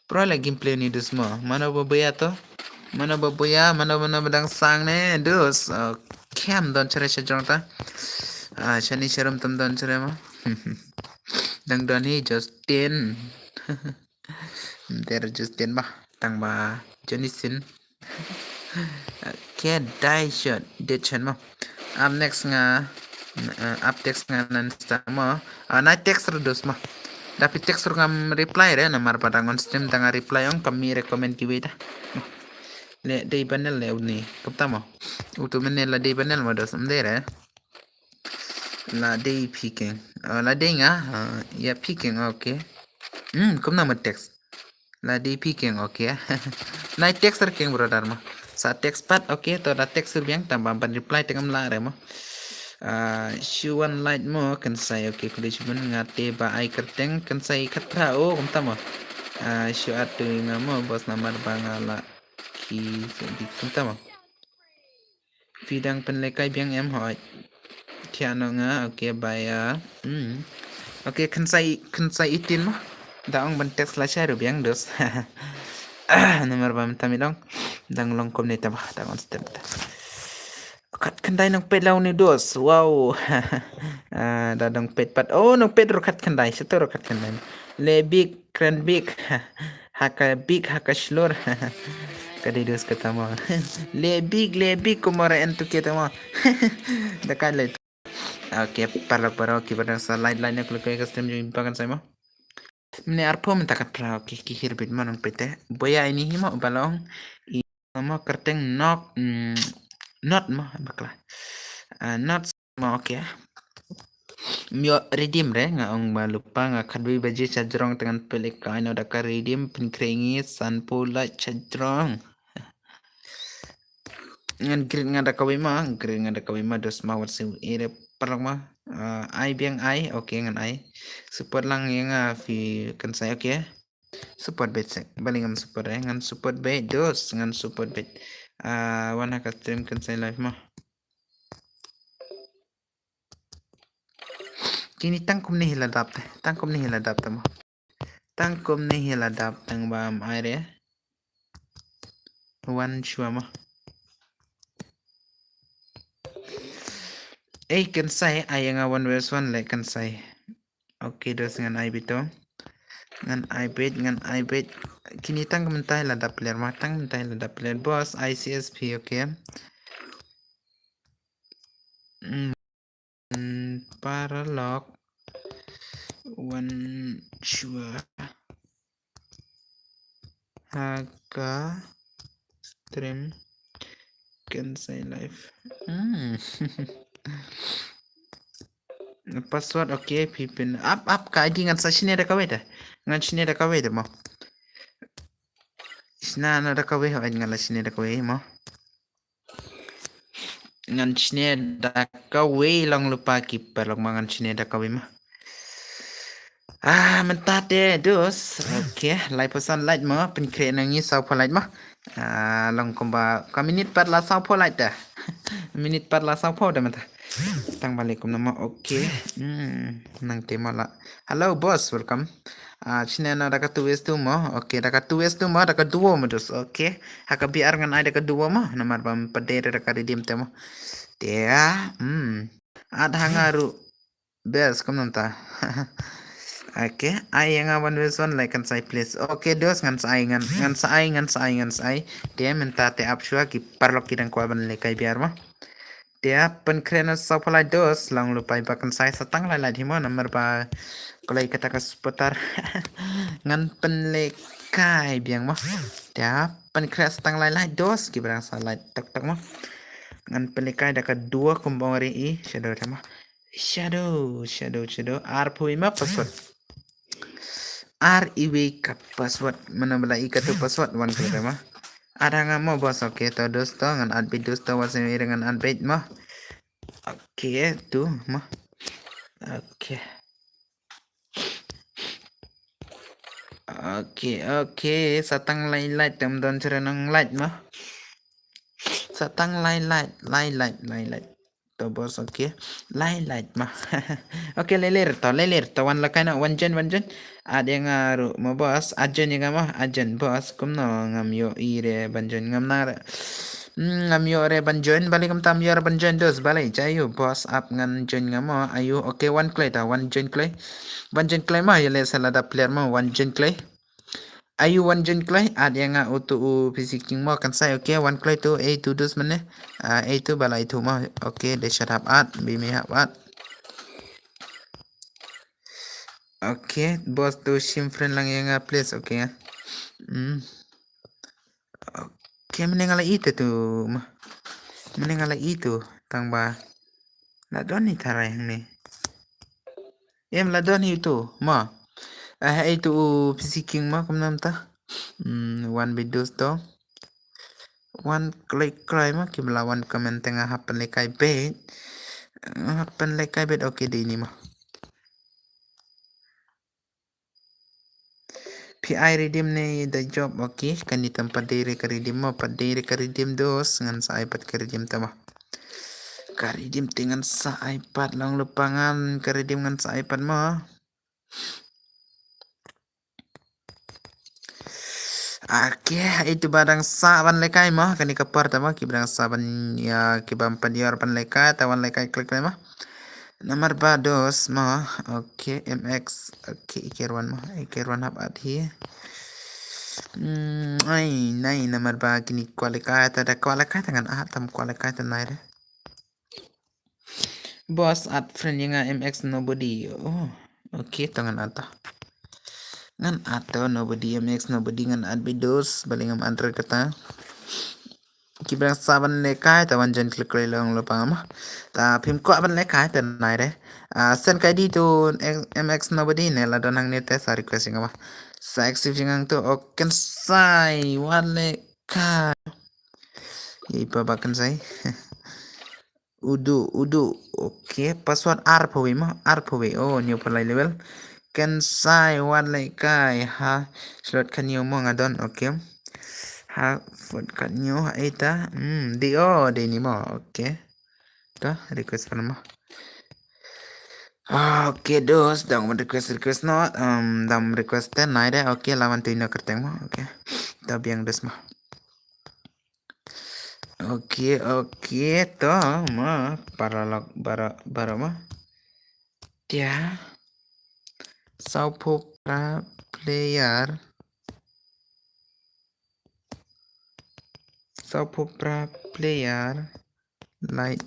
Pro la gameplay ni dus mo. Mano ba buya to? Mano ba buya, mano mano ba dang sang ne dus. Oh, kem don chere sha jong ta. Ah, shani sharum tam don chere mo. Dang don hi Justin. Der Justin ba. Tang ba Johnny Sin. Okay, dai shot. Dei chen mo. Up next nga, uh, up text nga nan sta mo. Ah, nai text ru dus mo. Da phi text ru ngam reply re, namar ba dang on stream dang reply ong kami recommend ki wei da. Le dei banel le uni. Kumta mo. Utu mene la dei banel mo dus, um dei re. La dei phi keng. Oh, la dei nga. Ah, ya phi keng, okay. Hmm, kumna mo text. La dei phi keng, okay. Nai text er keng brother mo. Sa text pat, okay, to da text er biang tang ba ban reply teng am la re mo. Ah, shu wan light mo kan sai, okay, kuli shu ban nga te ba ai kyrteng kan sai khat phra o kumta mo. Ah, shu at tu nga mo boss namar ba nga la ki se dik kumta mo. Phi dang pynlehkai biang em hoi. Thiah noh nga, okay, bye, ah. Hmm. Okay, khynsai, khynsai eighteen mo. Da ong ban text lashai ruh biang dos. Namar ba mynta mi dong. Dang long kumne ta ba, dang on step ta. Khatkhyndai nongpeit la une dos. Wow. Ah, da nongpeit pat. Oh, nongpeit ruh khatkhyndai. Sha to ruh khatkhyndai. Leh bik, kren bik. Ha ka bik, ha ka shlur. Ka dei dus kata mo. Leh bik, leh bik, kumara en tu kata mo. Da ka leh. Okay, paralok baroh kiba dang sa like, like ne klik ka stream jong i ba kan sai mo. Mne arphew mynta ka phra, okay, ki hirbit mo nongpeit te. Boya ini hi mo ba long. I mo kyrteng nok, mm, not mo bakla. Ah, not mo, okay. Myo redeem re nga ong ba lypa nga khatwei baje sha jrong te ngan peit leh ka ino da ka redeem pynkhreh ngi sanphew lait sha jrong. Ngan greet nga da kawei ma, greet nga da kawei ma dos ma wat siew ere paralok ma. Ah, ai biang ai, okay ngan ai. Support lang ïa nga phi kan sai, okay. Support beit sek, balei ngam support eh, ngan support beit dos, ngan support beit. Ah, wan ha ka stream kan sai live ma. Kine tang kumne hi la dap te, tang kumne hi la dap te mo. Tang kumne hi la dap tang ba am ai re. Wan shuwa mo. Ei kan sai ai nga one versus one leh kan sai. Okay dos ngan ai beit to. Ngan ai beit, ngan ai beit. Kine tang mynta hi la dap player ma, tang mynta hi la dap player boss I C S P, okay. Hmm, paralok. Wan shuwa. Ha ka stream kan sai live. Hmm. Password, okay, phi pyn. Ap, ap ka I D ngan sa shne da kawei da. Ngan shne da kawei da mo. Shna na da kawei, hoi ngan la shne da kawei mo. Ngan shne da kawei long lypa ki paralok ma ngan shne da kawei ma. Ah, mynta te dos. Okay, laiphew san lait mo, pynkhreh na ngi sawphew lait mo. Ah, long kumba ka minit pat la sawphew lait da. Minit pat la sawphew da mynta. Tang balei kumno mo, okay. Hmm, nang te mo la. Hello boss, welcome. Ah, shne na da ka two versus two mo. Okay, da ka two versus two mo, da ka duo mo dos. Okay. Ha ka B R ngan ai da ka duo mo. Namar ba pade da ka redeem te mo. Te, ah, hmm. At ha nga ruh. Best, kumno ta. Okay, ai ïa nga one vs one like kan sa ai please. Okay, dos ngan sa ai, ngan, ngan sa ai, ngan sa ai, ngan sa ai. Te mynta te ap shuwa ki paralok ki dang kwah ban lehkai biar mo. Te pynkhreh noh saw phew lai dos, long lypa ba kan sa ai sa tang lai lai hi mo, namar ba kloi kata ka supporter. Ngan pynlehkai biang mo. Te pynkhreh sa tang lai lai dos, ki ba dang sa lai tok tok mo. Ngan pynlehkai da ka duo kumba ong ri i, shadow te mo. Shadow, shadow, shadow. Arphew i ma password. Ar iwei ka password. Mano ba la i katu password, wan kata ma. Ada nga mo boss, okay, to dos to, ngan add beit dos to, wat sien ïa ngan add beit mo. Okay, tu mo. Okay. Okay, okay, sa tang lai lai, tem don cheren nang lai mo. Sa tang lai lai, lai lai, lai lai. To boss, okay. Lai lai mo. Okay, leler to, leler to, wan lehkai noh, wan join, wan join. Add ïa nga ruh mo boss, add join ïa nga mo, add join boss. Kumno ngam ïoh i re ban join, ngam nang re. Hmm, ngam ïoh re ban join, balei kumta ngam ïoh re ban join dos, balei, jai ïa u boss, ap ngan join nga mo, aïu, okay, wan kloi ta, wan join kloi. Wan join kloi mo, ïa leh sa lada player mo, wan join kloi. Aïu wan join kloi, add ïa nga utu u P C King mo kan sa ai, okay, wan kloi tu, ei tu dus mane. Ah, ei tu ba la ei tu mo, okay, de shut up add, bi me hap add. Okay, boss tu shim friend lang ïa nga please, okay. Hmm. Okay, mane nga la i te tu mo. Mane nga la i tu, tang ba la don ni tharai hangne. Em la don hi tu mo. Ah, ei tu u P C King mo, kumno mynta. Hmm, wan beit dos to. Wan kloi kloi mo, ki ba la wan comment te nga hap pynlehkai beit. Nga hap pynlehkai beit, okay, dei ni mo. Phi ai redeem ne da job, okay, kane tam pat dei re ka redeem mo, pat dei re ka redeem dos, ngan sa ai pat ka redeem ta mo. Ka redeem te ngan sa ai pat, long lypa ngan, ka redeem ngan sa ai pat mo. Okay, itu ba dang sa ban lehkai mo, kane ka por ta mo, ki ba dang sa ban ïa, ki bym pat ïoh ban lehkai, ta wan lehkai kloi kloi mo. Namar ba dos mo, okay, M X, okay, i ker wan mo, i ker wan hap add hi. Hmm, ai, nai, namar ba kine kwah lehkai, ta da kwah lehkai, ta ngan add, tam kwah lehkai, ta nai re. Boss add friend ïa nga M X nobody. Oh, okay, to ngan add to. Ngan add to nobody M X nobody ngan add beit dos, balei ngam add re kata. Ki ba dang sa ban lehkai ta wan join kloi kloi long lypa mo. Ta phim kwah ban lehkai ta nai re. Ah, send ka I D tu M X nobody ne la don hangne te sa request ïa nga mo. Sa accept ïa nga tu, okay, kan sa ai wan lehkai. Ïa i pa ba kan sa ai. Udu, udu. Okay, password arphew wei mo, arphew wei. Oh, hynñiew phew lai level. Kan sa ai wan lehkai ha slot khathynñiew mo nga don, okay. Ha slot khathynñiew ha ita. Hmm, dei, oh, dei ni mo, okay. To, request pan mo. Okay, dos, dang request, request noh. Um, dang request te nai re, okay, la wan tu ino kyrteng mo, okay. To biang dos mo. Okay, okay, to mo, paralok baroh, baroh mo. Tia. Saw phew phra player. Saw phew phra player. Lai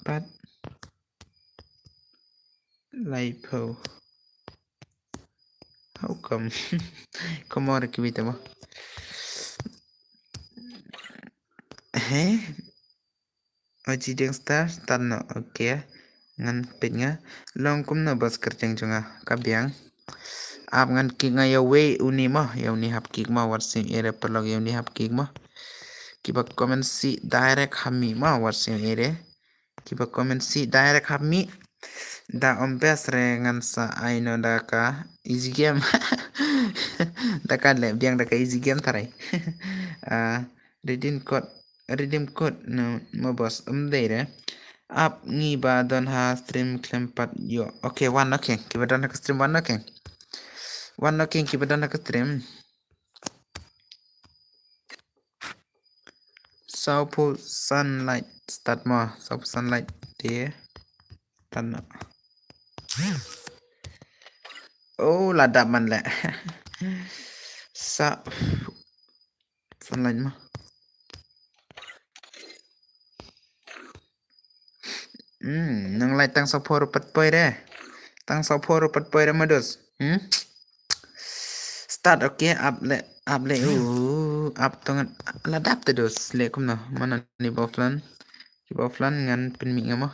pat. Lai phew. How come? Kumno re ki wei te mo. He? Oji deng star, start noh, okay. Ngan peit nga. Long kumno boss kyrteng jong nga, ka biang. Ap ngan kick nga ïa uwei une mo, ïa une hap kick mo, wat sien ïa re paralok ïa une hap kick mo. Ki ba comment sih direct ha mi mo, wat sien ïa re. Ki ba comment sih direct ha mi. Da ym best re ngan sa ai noh da ka easy game. Da ka leh biang da ka easy game tharai. Ah, redeem code, redeem code no mo boss, ym dei re. Ap ngi ba don ha stream khlem pat ïoh. Okay, wan okay. Ki ba don ha ka stream wan okay. Wan okay, ki ba don ha ka stream. Saw phew sunlight start mo, saw phew sunlight te. Tan. Oh, la dap man le. Sa. San lain ma. Hmm, nang lai tang sa por pat poi re. Tang sa por pat poi re ma dos. Hmm? Start, okay, up le, up le. Uh, up to ngan la dap te dos. Le kumno, mano ni ba plan. Ki ba plan ngan pynmih nga ma.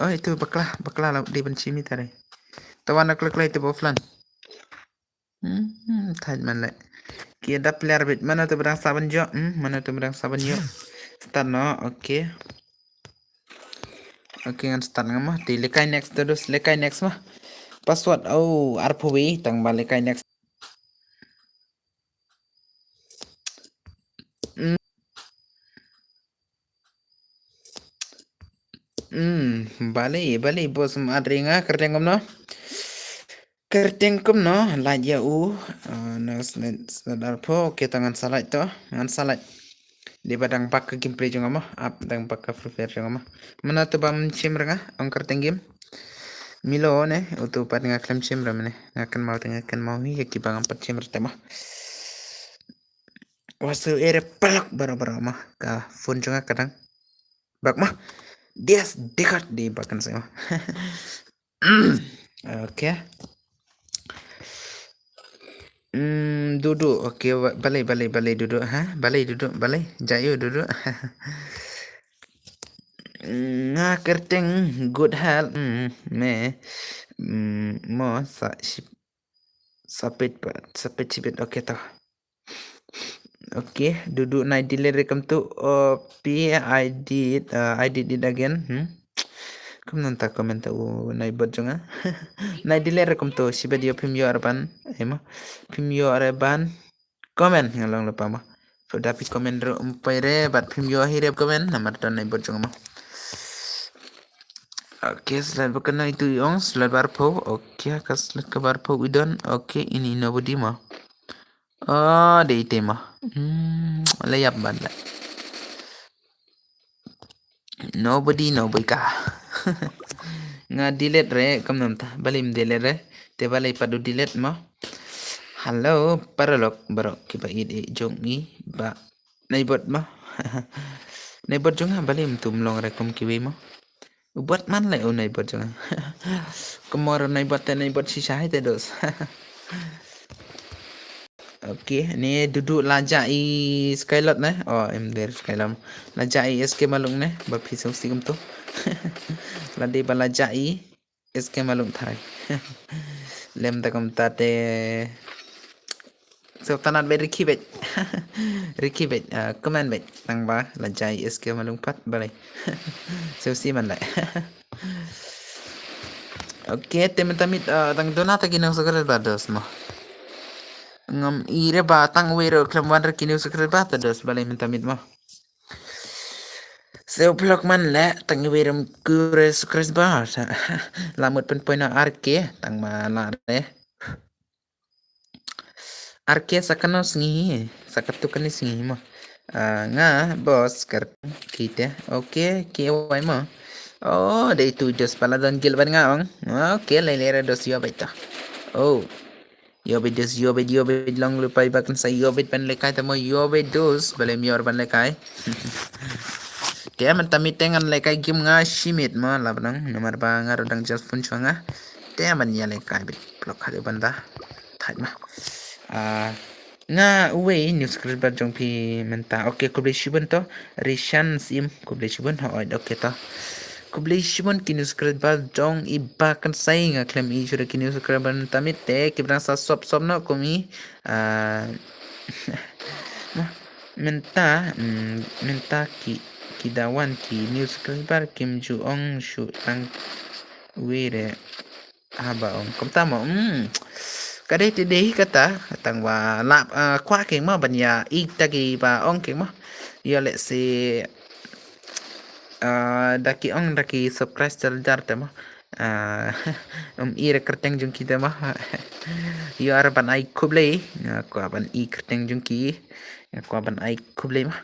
Oh, itu bakla, bakla la di ban chimi tare. Tawan aku klek lai itu ba plan. Hmm, thait man le. Ki da player bit. Mano tu barang saban jo? Hmm, mano tu barang saban jo? Start no, okay. Okay, ngan start nga ma. Te lekai next terus, lekai next ma. Password, oh, arphew wi, tang ba lekai next. Hmm. Hmm, bale, bale, bos ma adringa, kyrteng kumno? Kyrteng kumno, lait ïa u, ah, na snet, snet arphew, okay, to ngan sa lait to, ngan sa lait. Dei ba dang bak ka gameplay jong nga mo, ap dang bak ka Free Fire jong nga mo. Mano tu bam chim re nga, ong kyrteng game. Milo ne, utu pat nga khlem chim re mane, nga kynmaw te nga kynmaw hi, ïa ki ba ngam pat chim re te mo. Wasu ere palak baro baro mo, ka phone jong nga ka dang bak mo. Dias dekat di bakan sa mo. Okay. Hmm, Dudu, okay, wa-, balei, balei, balei, Dudu, ha? Balei, Dudu, balei, jayo, Dudu. Nga kyrteng good health, hmm, me, hmm, mo sa ship, sapit pa, sapit shipit, okay, to. Okay, Dudu nai delete re kumtu. Oh, P I did, uh, I did it again. Hmm? Kumno ta comment ta u nai bot jong nga. Nai delete re kumtu, shiba dio phim ïoh re ban. Ema. Phim ïoh re ban comment nga long lypa ma. Phi da phi comment re um pai re, bad phim ïoh hi re comment, namar ta nai bot jong ma. Okay, slide ba kano itu i ong, slide ba arphew. Okay, ka slide ka ba arphew i don. Okay, ini nobody ma. Oh, dei ite ma. Hmm, la ïap ban la. Nobody, nobody ka. Nga delete re, kumno ta. Balei ym delete re. Te balei pat u delete ma. Hello, paralok, bro, kiba ïeit jong i, ba. Nai bot ma. Nai bot jong nga, balei ym tu ym long re kum kiwei ma. U bot man le u nai bot jong nga. Kumor u nai bot te nai bot shisha hi te dos. Okay, ni Dudu la ja i Skylot ne. Oh, em der Skylot. La ja i S K Malung ne. Ba phi sngewsih kumtu. La dei ba la ja i S K Malung tharai. Lem ta kumta te. So tanat beit rikhi beit. Rikhi beit, ah, comment beit. Tang ba la ja i S K Malung pat balei. So si man lai. Okay, te mynta mit, ah, tang dona ta ki nang subscribe ba dos mo. Ngam i re ba tang wei re khlem wan re ki nang subscribe ba ta dos balei mynta mit mo. Seu vlog man le tang wei re kum re subscribe ba. La mut pynpoi na R K tang ma la re. Ar ke sa kano sngi, sa katu kani sngi mo. Ah, nga bos kar kite. Okay, ke wai mo. Oh, dei tu dos pala don gil ban nga ong. Okay, lai lera dos yo beta. Oh. Yo bet dos, yo bet, yo bet long lupai bakan sa yo bet ban lekai tamo yo bet dos, balem yor ban lekai. Te man tami tengan lekai gim nga shimit mo labnang, namar ba nga rodang just phone chwa nga. Te man ya lekai bet. Blok hade banda. Thait ma. Ah, nga uwei news subscriber jong phi mynta. Okay, khublei shibun to. Rishan Sim, khublei shibun. Ho, okay to. Khublei shibun ki news subscriber jong i ba kan sai nga klem i shuda ki news subscriber mynta mit te ki brang sa sop sop no kumi. Ah, mynta, mm, mynta ki, ki dawan ki news subscriber kim ju ong shu tang wire. Haba ong kumta mo, hmm. Ka dei te dei kata, tang ba lap, ah, kwah keng mo ban ïa i ta ki ba ong keng mo. Ïa lehse, ah, da ki ong da ki subscribe star jar te mo. Ah, um i re kyrteng jong ki te mo. Ïa ar ban ai khublei, nga kwah ban i kyrteng jong ki. Nga kwah ban ai khublei mo.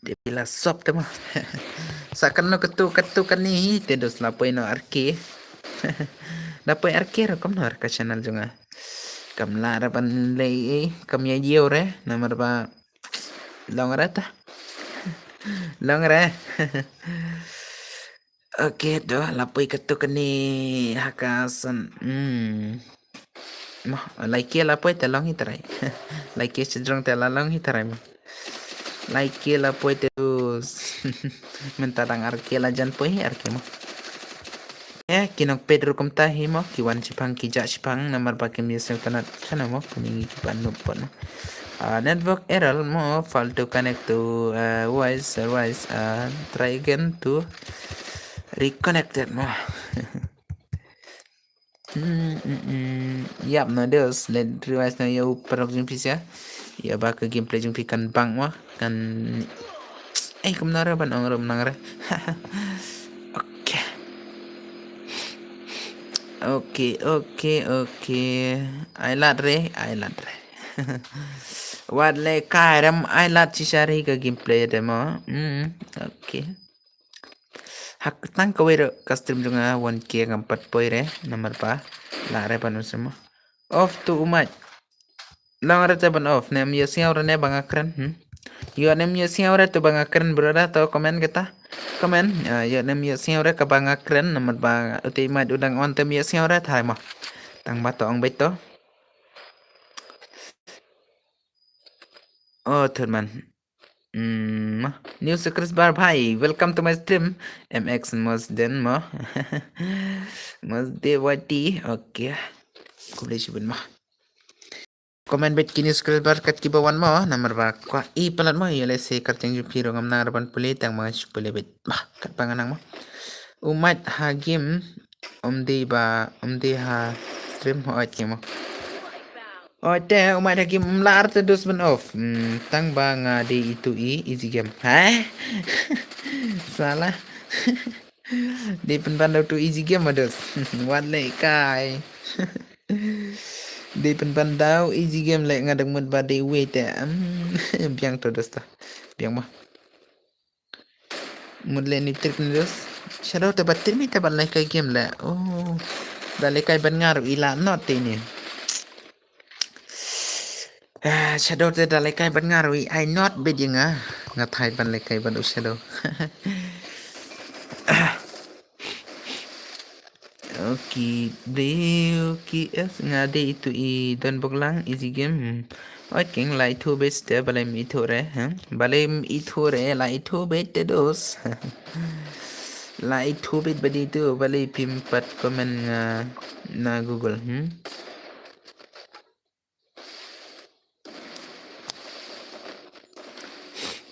Te pila sop te mo. Sa kano katu katu kani te dos la poi no arki. Da poi ar ke rukom nor ka channel jong nga. Kam lah re ban lei ei, kam ïa ïew re, namar ba long re ta. Long re. Okay, to la poi katto kane ha ka san. Hmm. Mo, lai ke la poi te long hi trai. Lai ke sdrong te la long hi trai mo. Lai ke la poi te dus. Mynta dang ar ke la jan poi ar ke mo. Eh, ki nongpeit ruh kumta hi mo, ki wan shipang, ki jah shipang, namar ba kim ïa sngewtynnat shano mo, kine ki ban noob pat mo. Ah, network error mo, fail to connect to, uh, voice, voice, uh, try again to reconnected mo. Hmm, hmm, hmm. Ïap, no dos, let revive no ïa u paralok jong phi sha. Ïa ba ka gameplay jong phi kan bang mo, kan. Eh, kumno re ban ong re, nang re. Okay. Okay, okay, okay. Ai lad re, ai lad re. Wat le kai ram ai lad shisha re ka gameplay de mo. Hmm, okay. Hak tang kawei ruh ka stream jong nga one K ngam pat poi re, namar ba lah re ban ong shano mo. Off to u mait. Long re te ban off, nem ïohsngew re ne ba nga kren, hmm? Ïoh nem ïohsngew re to ba nga kren, brother, to comment kata. Comment, ah, ïoh nem ïohsngew re kaba nga kren, namar ba u te i mait u dang on, tem ïohsngew re thai mo. Tang ba to ong beit to. Oh, thut man. Hmm, new subscriber bhai, welcome to my stream. M X Mosden mo. Mosde Y T, okay. Khublei shibun mo. Comment beit ki new subscriber kat kiba wan mo, namar ba kwah i palat mo, ïa lehse kyrteng jong phi ruh ngam nang re ban pule, tang ma nga shu pule beit. Bah, katba nga nang mo. U mait ha game, um dei ba, um dei ha stream, hooid ki mo. Hooid te, u mait ha game, um lah re te dos ban off. Hmm, tang ba nga dei itu i, easy game. Hah? Salah. Dei pynban da utu easy game mo dos. Wat leh kai. Dei pynban da u easy game leh, nga dang mut ba dei uwei te. Hmm, biang to dos to. Biang mo. Mut leh ni trik ni dos. Shadow te ba trik ni te ban leh kai game leh. Oh. Da leh kai ban nga ruh i lah not te ni. Ah, Shadow te da leh kai ban nga ruh i ai not beit ïa nga. Nga thait ban leh kai ban u Shadow. Okay, blue K S nga dei itu i don bok lang easy game. Oi king la itu beit te balei im itu re, ha? Balei im itu re la itu beit te dos. La itu beit ba dei itu balei phim pat comment nga na Google, hmm?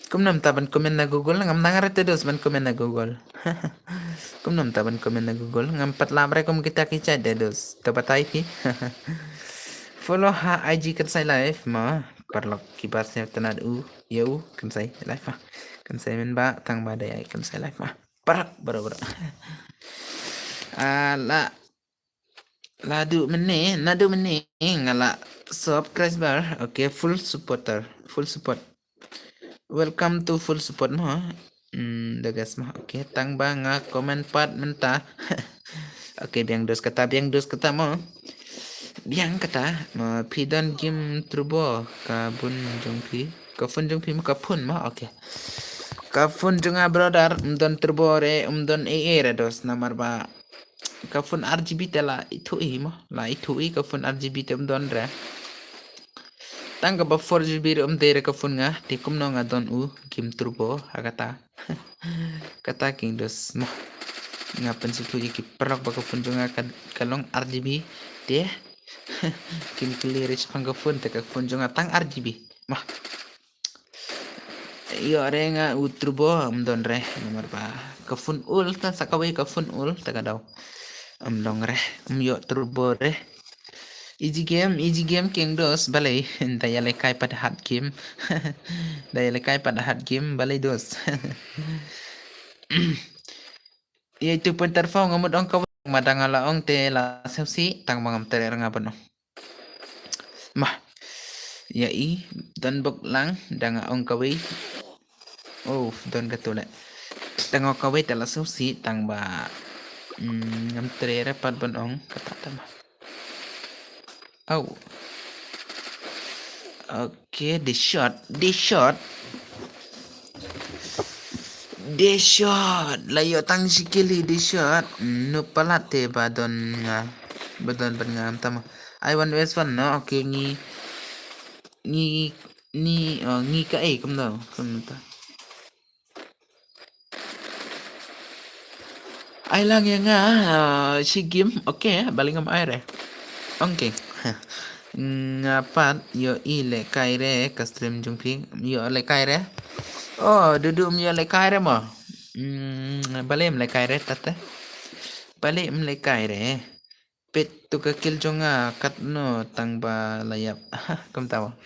Kumno mynta ban comment na Google, ngam nang re te dos ban comment na Google. Kumno mynta ban comment na Google, ngam pat lap re kum kita ki jait te dos. Te batai phi. Follow ha I G Kynsai Live mo. Paralok kiba sngewtynnat u, ïa u Kynsai Live ma. Kynsai mynba tang ba dei ai Kynsai Live ma. Paralok baroh baroh. Ah, la Ladu mene, nadu mene, nga la subscriber. Okay, full supporter, full support. Welcome to full support mo. Hmm, da gas mo. Okay, tang ba nga comment pat mynta. Okay, biang dos kata, biang dos kata mo. Biang kata mo, phi don game turbo ka bun jong phi. Ka phone jong phi mo, ka phone mo. Okay. Ka phone jong nga brother, um don turbo re, um don A A re dos, namar ba ka phone R G B te la ithuh i mo, la ithuh i ka phone R G B te um don re. Tang kaba four G B re um dei re ka phone nga, te kumno nga don u game turbo ha kata. Kata king dos mo. Nga pynsngewthuh ïa ki paralok ba ka phone jong nga ka, ka long R G B te. Kim kylli re shaphang ka phone te ka phone jong nga tang R G B. Mo. Ïoh re nga u turbo, um don re, namar ba ka phone ul, ta sa kawei ka phone ul, ta ka dau. Um long re, um ïoh turbo re. Easy game, easy game king dos, balei, da ïa lehkai pat hard game. Da ïa lehkai pat hard game, balei dos. Ïa itu pynter phone nga mut ong kawei, ma da nga la ong te la sngewsih, tang ma ngam treh re nga ban ong. Mah. Ïa i, don bok lang, da nga ong kawei. Oh, don katu leh. Da nga ong kawei te la sngewsih, tang ba. Hmm, ngam trei re pat ban ong kata tama. Au. Okay, the shot, the shot. The shot. La ïoh tang shi kill hi the shot. Hmm, nu palat te ba don nga. Ba don ban ngam tama. I one vs one no. Okay, ngi ngi ngi oh, ngi ka ei kumno. Kumta. Ai lang ïa nga, ah, shi game. Okay, balei ngam ai re. Okay. Nga pat ïohi lehkai re ka stream jong phi. Ïoh lehkai re. Oh, Dudu ym ïoh lehkai re mo. Hmm, balei ym lehkai re tate. Balei ym lehkai re. Peit tu ka kill jong nga katno tang ba la ïap. Kumta mo.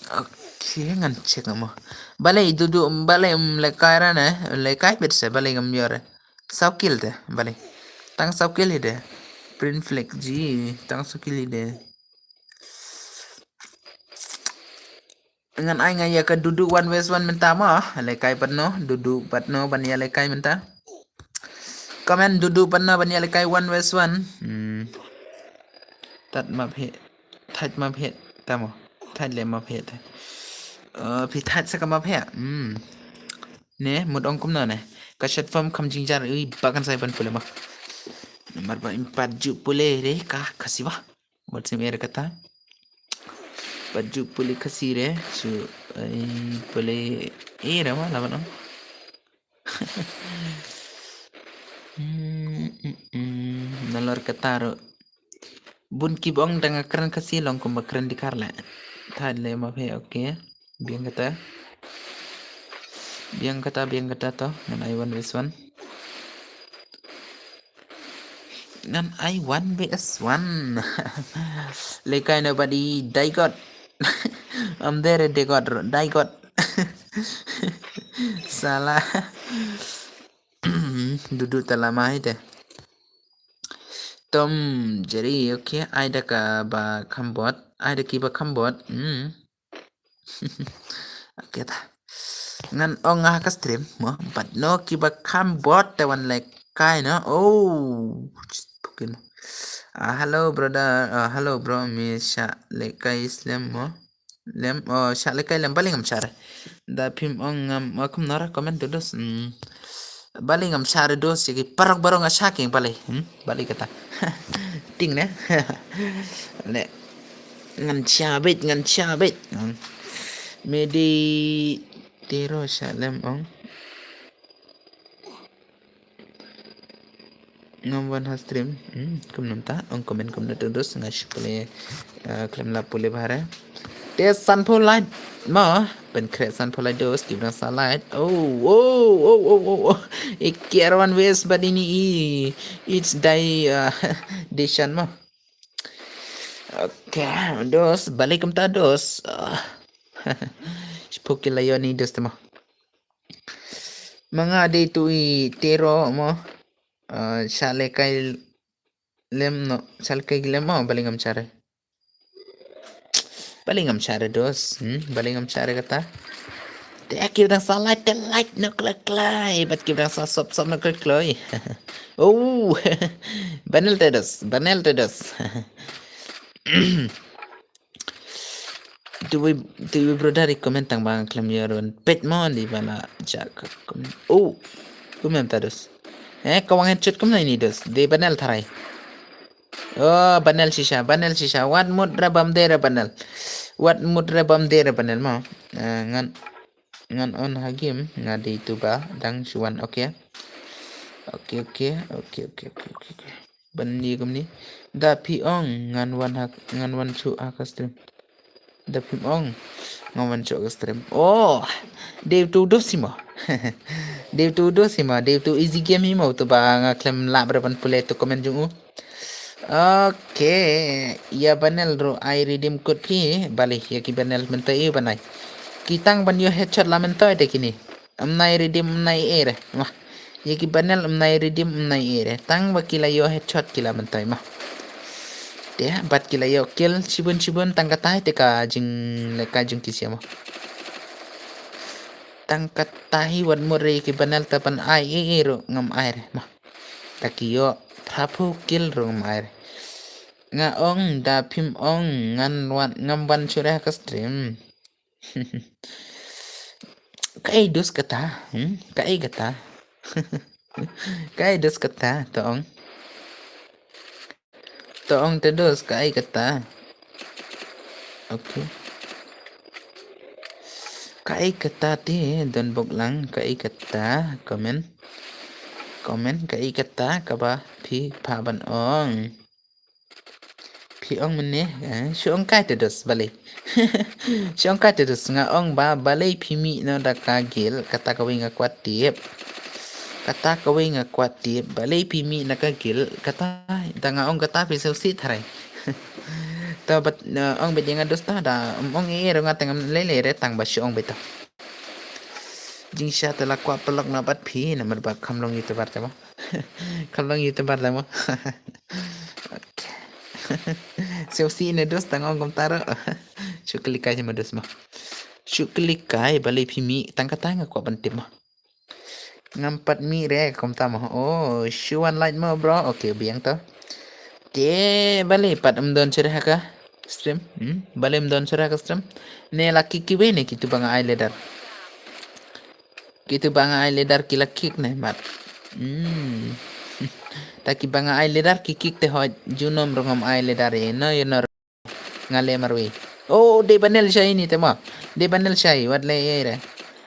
Okay, ngan check mo. Balei Dudu, balei ym lehkai re ne? Lehkai beit se, balei ngam ïoh re. Saw kill te, balei. Tang saw kill hi de. Print flag ji, tang saw kill hi de. Ngan ai nga ïa ka Dudu one vs one mynta mo. Lehkai pat no, Dudu pat no ban ïa lehkai mynta. Comment Dudu pat no ban ïa lehkai one vs one. Hmm. Tat map he. Thait map he. Tamo. Thait le map he. Uh, phi thait sa ka map he. Hmm. Ne, mut ong kumno ne. Ka short form kham jingjar ui ba kan sai ban pule ma. Namar ba im pat ju pule re ka Khasi ba. Wat sim er kata. Pat ju pule Khasi re, su, eh, pule, eh, re ma, lawan ong. Hmm, hmm, hmm. Nalor kata ro. Bun ki bong dang kren Khasi long kumba kren Dkhar le. Thait le ma phe, okay. Biang kata. Biang kata, biang kata to. Ngan ai one vs one. Ngan ai one vs one. Lehkai nobody, Daigot. Am dere Daigot, Daigot. Sala. Dudu tala mai te. Tom Jerry, okay. Ai da ka ba kham bot. Ai da ki ba kham bot. Hmm. Okay ta. Ngan ong ha ka stream mo, but no ki ba kham bot te wan lehkai no. Oh. Pukin. Ah, hello brother. Ah, hello bro. Me sha lehkai slem mo. Lem, oh, sha lehkai lem, balei ngam share. Da phim ong ngam, oh, kumno ra comment to dos. Hmm. Balei ngam share dos, ïa ki parok barok nga sha ki balei. Hmm? Balei kata. Ting ne. Le. Ngan sha beit, ngan sha beit. Hmm. Me di tero sha lem ong. Ngam wan ha stream. Hmm, kumno mynta ong comment kumno to dos, nga shu pule, eh, khlem lap pule bha re. Te sanphew like mo, pynkhreh sanphew like dos, ki ba dang sa like. Oh, oh, oh, oh, oh, oh. Ïa ki arwan wes bad ini i. It's dai, eh, Deshan mo. Okay, dos, balei kumta dos. Ah. Shiphew ki la ïoh ni dos te mo. Ma nga dei tu i tero mo. Ah, sha lehkai lem no, sha lehkai lem mo, balei ngam share. Balei ngam share dos, hmm, balei ngam share kata. Te ki ba dang sa like te like noh kloi kloi, bad ki ba dang sa sub sub noh kloi kloi. Oh, banel te dos, banel te dos. Dei, dei brother i comment tang ba nga khlem ïoh ruh ban peit mo, dei ba la jak ka comment. Oh, kumne mynta dos. Eh, ka wan headshot kumne ini dos. Dei banel tharai. Oh, banel shisha, banel shisha. Wat mut re bam dei re banel. Wat mut re bam dei re banel mo. Eh, ngan, ngan on ha game, nga dei tu ba dang shu wan, okay. Okay, okay, okay, okay. Ban ni kumni. Da phi ong ngan wan ha, ngan wan shu ha ka stream. Da phim ong ngan wan shu ha ka stream. Oh, dei tu dos sima. Dei tu dos sima, dei tu easy game hi mo, tu ba nga khlem lap re ban pule tu comment jong u. Okay, ïa banel ruh ai redeem code phi, balei ïa ki banel mynta i ban ai. Ki tang ban ïoh headshot la mynta te kini. Ym nai redeem, ym nai ei re. Wah. Ïa ki banel ym nai redeem, ym nai ei re. Tang ba ki la ïoh headshot ki la mynta ma. Te bad ki la ïoh kill shibun shibun tang katai te ka jinglehkai jong ki sha ma. Tang kata hi wat mut re ki banel ta ban ai ei ei ruh ngam ai re ma. Ta ki ïoh phra phew kill ruh ngam ai re. Nga ong da phim ong ngan wan ngam wan shuh re ha ka stream. Kaei dus kata? Hmm? Kaei kata? Kaei dus kata? To ong. To ong te dus kaei kata? Okay. Kaei kata te don bok lang kaei kata comment. Comment kaei kata kaba phi pha ban ong. Phi ong mynne, eh, shu ong kai te dus balei. Shu ong kai te dus nga ong ba balei phi mih noh da ka guild kata kawei nga kwah tip. Kata kawei nga kwah tip balei phi mih na ka guild kata da nga ong kata phi sngewsih tharai. To bad, eh, ong bad ïa nga dus ta da ong ei ei ruh nga tang lei lei re tang ba shu ong bad to. Jingshisha te la kwah pynlong na bad phi namar ba kham long YouTuber te mo. Kham long YouTuber te mo. Okay. Sngewsih ne dus tang ong kumta ruh. Shu kylli kai te mo dus mo. Shu kylli kai balei phi mih tang kata nga kwah ban tip mo. Ngam pat mih re kumta mo. Oh, shu wan like mo bro. Okay, biang to. Te balei pat ym don shuh re ha ka stream. Hmm? Balei ym don shuh re ha ka stream. Ne la kick kiwei ne kitu ba nga ai ladder. Kitu ba nga ai ladder ki la kick ne mat. Hmm. Ta ki ba nga ai ladder ki kick te hoi junom ruh ngam ai ladder ïa no ïa no. Nga leh marwei. Oh, dei banel shai ni te ma. Dei banel shai wat leh ïa re.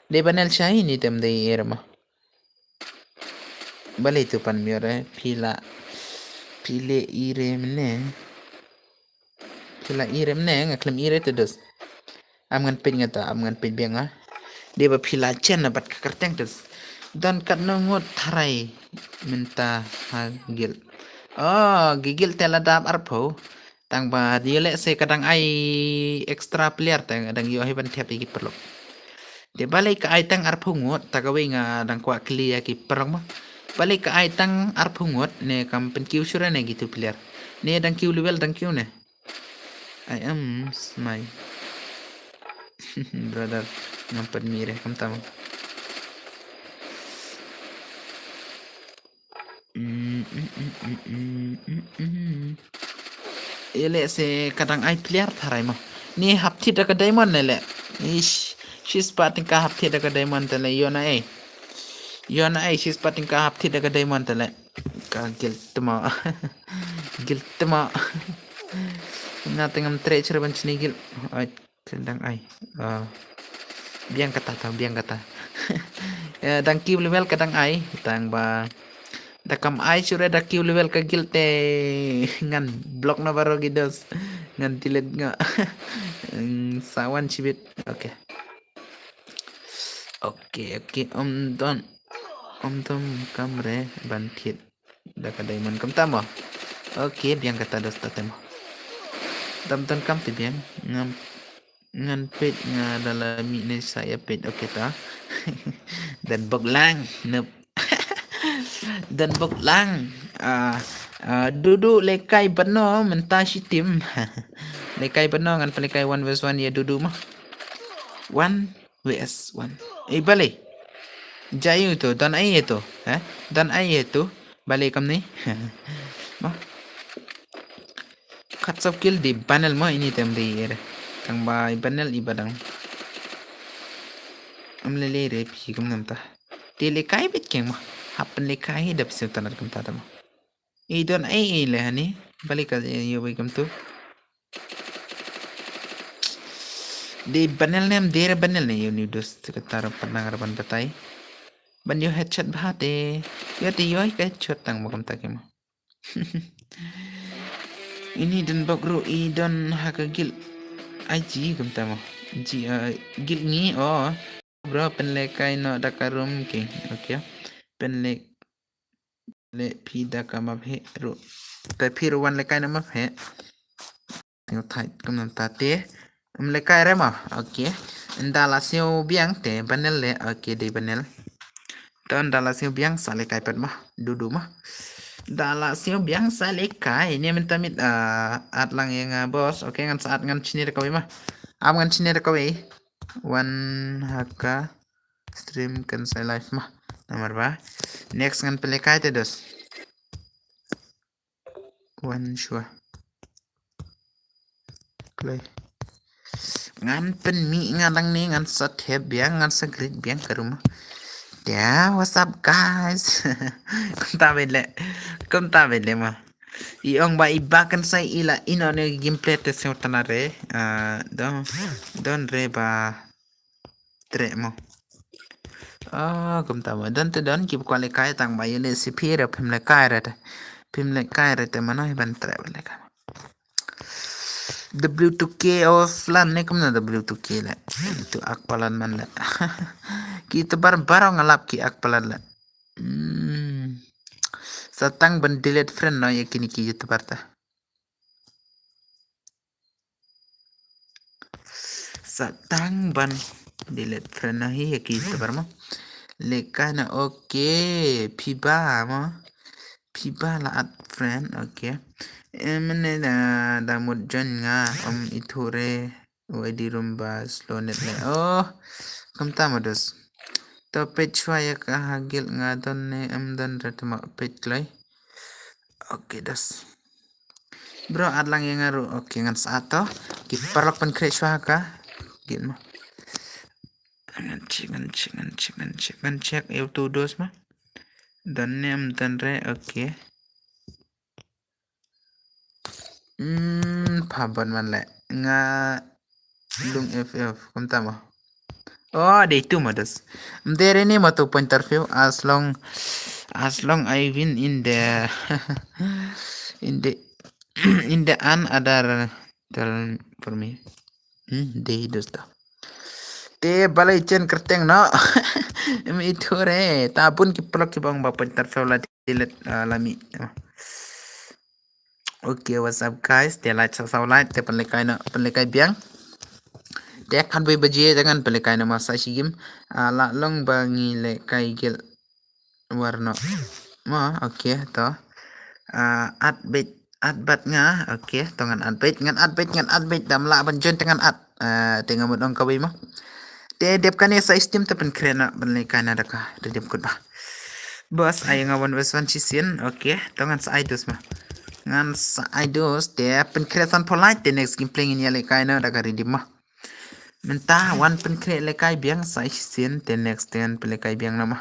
Dei banel shai ni tem dei ïa re ma. Balei tu pan mior eh phi la phi leh ïa re mne. Phi la ïa re mne nga khlem ïa re te dus. Am ngan peit nga ta, am ngan peit biang nga. Dei ba phi la chen na bad ka kyrteng te. Don katno ngut tharai mynta ha guild. Oh, ki guild te la dap arphew. Tang ba ïoh leh se ka dang ai extra player te dang ïoh hi ban thep ïa ki paralok. Te balei ka ai tang arphew ngut ta kawei nga dang kwah kylli ïa ki paralok ma. Balei ka ai tang arphew ngut ne kam pynkiew shuh re ne kitu player. Ne dang kiew level dang kiew ne. I am smile. Brother, ngam pat mih re kumta mo. Mm, mm, mm, mm, mm, mm, mm. Ïa leh se ka dang ai player tharai mo. Ni hap thied da ka diamond ne leh. Ish, shispah tyngka hap thied da ka diamond te leh ïoh na ei. Ïoh na ei shispah tyngka hap thied da ka diamond te leh. Ka guild te mo. Guild te mo. Nga te ngam treh shuh re ban shini guild. Ai. Ka dang ai. Ah. Biang kata tang, biang kata. Ya, dang kiew level ka dang ai. Tang ba. Da kam ai shuh re da kiew level ka guild te. Ngan block na baroh ki dos. Ngan delete nga. Hmm, sa wan shibit. Okay. Okay, okay. Ym don. Ym don kam re ban thied. Da ka diamond kumta mo. Okay, biang kata dos ta te mo. Dam don kam te biang. Ngam ngan peit nga da la mih ne sa ïa peit. Okay ta. Dan bok lang. Nep. Dan bok lang. Ah, ah, dudu lekai bano mynta shi tim. Lekai bano ngan pynlekai one versus one ïa dudu mo. One V S one. Eh, balei? Jayu tu, don ai tu, eh? Don ai tu, balei kam ni? Mo. Kat sop kill di banel mo ini tem di ere. Tang ba i banel i badang. Am lele re pi kam nam ta. Ti lekai bit keng mo. Happen lekai dap sel tanat kam ta mo. I don ai i le hani. Balei ka yo bai kam tu. Dei banel ne em dei re banel ne ïa uni u dos te kata ra pan nang ra ban batai. Ban ïoh headshot bha te. Ïoh te ïoh ka headshot tang ba kumta ke mo. Ini don bok ruh i don ha ka guild. Ai ji kumta mo. Ji, eh, guild ngi oh. Bro pynlekai noh da ka room ki. Okay. Pynlek le phi da ka map he ruh. Te phi ruh wan lekai na map he. Tengok thait kumnam ta te. Ym lekai re ma. Okay. Nda la siew biang te banel le. Okay, dei banel. Ton da la siew biang sa lekai pat ma. Dudu ma. Da la siew biang sa lekai. Ni mynta mit, ah, at lang ïa nga boss. Okay, ngan sa at ngan chini da kawei ma. Am ngan chini da kawei. Wan ha ka Stream kan sa live ma. Namar ba next ngan pynlehkai te dos. Wan shuwa. Kloi. Ngan pynmih nga dang ne ngan sa thep biang ngan sa greet biang ka rumah. Yeah, what's up guys? Kumta bele. Kumta bele ma. I ong ba i ba kan sa i la ino ne gameplay te se utana re. Ah, don don re ba tre mo. Ah, kumta mo. Don te don ki kwale kai tang ba yele si phi re phim le kai re te. Phim le kai re te mano ban tre bele kai. W two K offline ne kumna W two K le. Tu ak palan man le. Ki te bar barong alap ki ak palan le. Hmm. Satang ban delete friend no ya kini ki YouTuber ta. Satang ban delete friend na hi ya ki YouTuber mo. Leka na okay. Phi ba mo. Phi ba la add friend okay. Em ne da da mut join nga om ithure. Wai di room ba slow net le. Oh. Kumta mo dos. To page wa ya ka hagil nga don ne em don rat ma page lai. Okay dos. Bro, at lang yang aru. Okay, ngan sa to. Ki paralok pen crash wa ka. Git mo. Ngan check, ngan check, ngan check, ngan check, ngan check. Eu tu dos ma. Dan ne am dan re. Okay. Hmm, phabon man le. Nga lung F F kumta mo. Oh, dei tu mo dos. Mdere ni mo tu pointer view as long as long I win in the in the in the an other tell for me. Hmm, dei dos to. Te balai chen kerteng no. Em itu re. Ta pun ki pelok ki bang ba pointer view la delete uh, lami. Okay, what's up guys? Te like sa sa like te penlekai no, penlekai biang. Te kan bai baje jangan penlekai no masa sigim. Uh, la long ba ngi le kai gel warno. Ma, okay to. Uh, at bit at bat nga. Okay, to ngan at bit ngan at bit ngan at bit dam la ban join te ngan at. Uh, te ngamut ong kawai ma. Te dep kane sa istim te pen kre na pen le kana daka de dep kut ba. Bos ai nga wan wes wan chisin. Okay, to ngan sa ai dos ma. Ngan sa ai dos te pen kre san polite te next gameplay ngin ya le kai na daka redeem ma. Menta wan pen kre le kai biang sa chisin te next te ngan pen le kai biang na ma.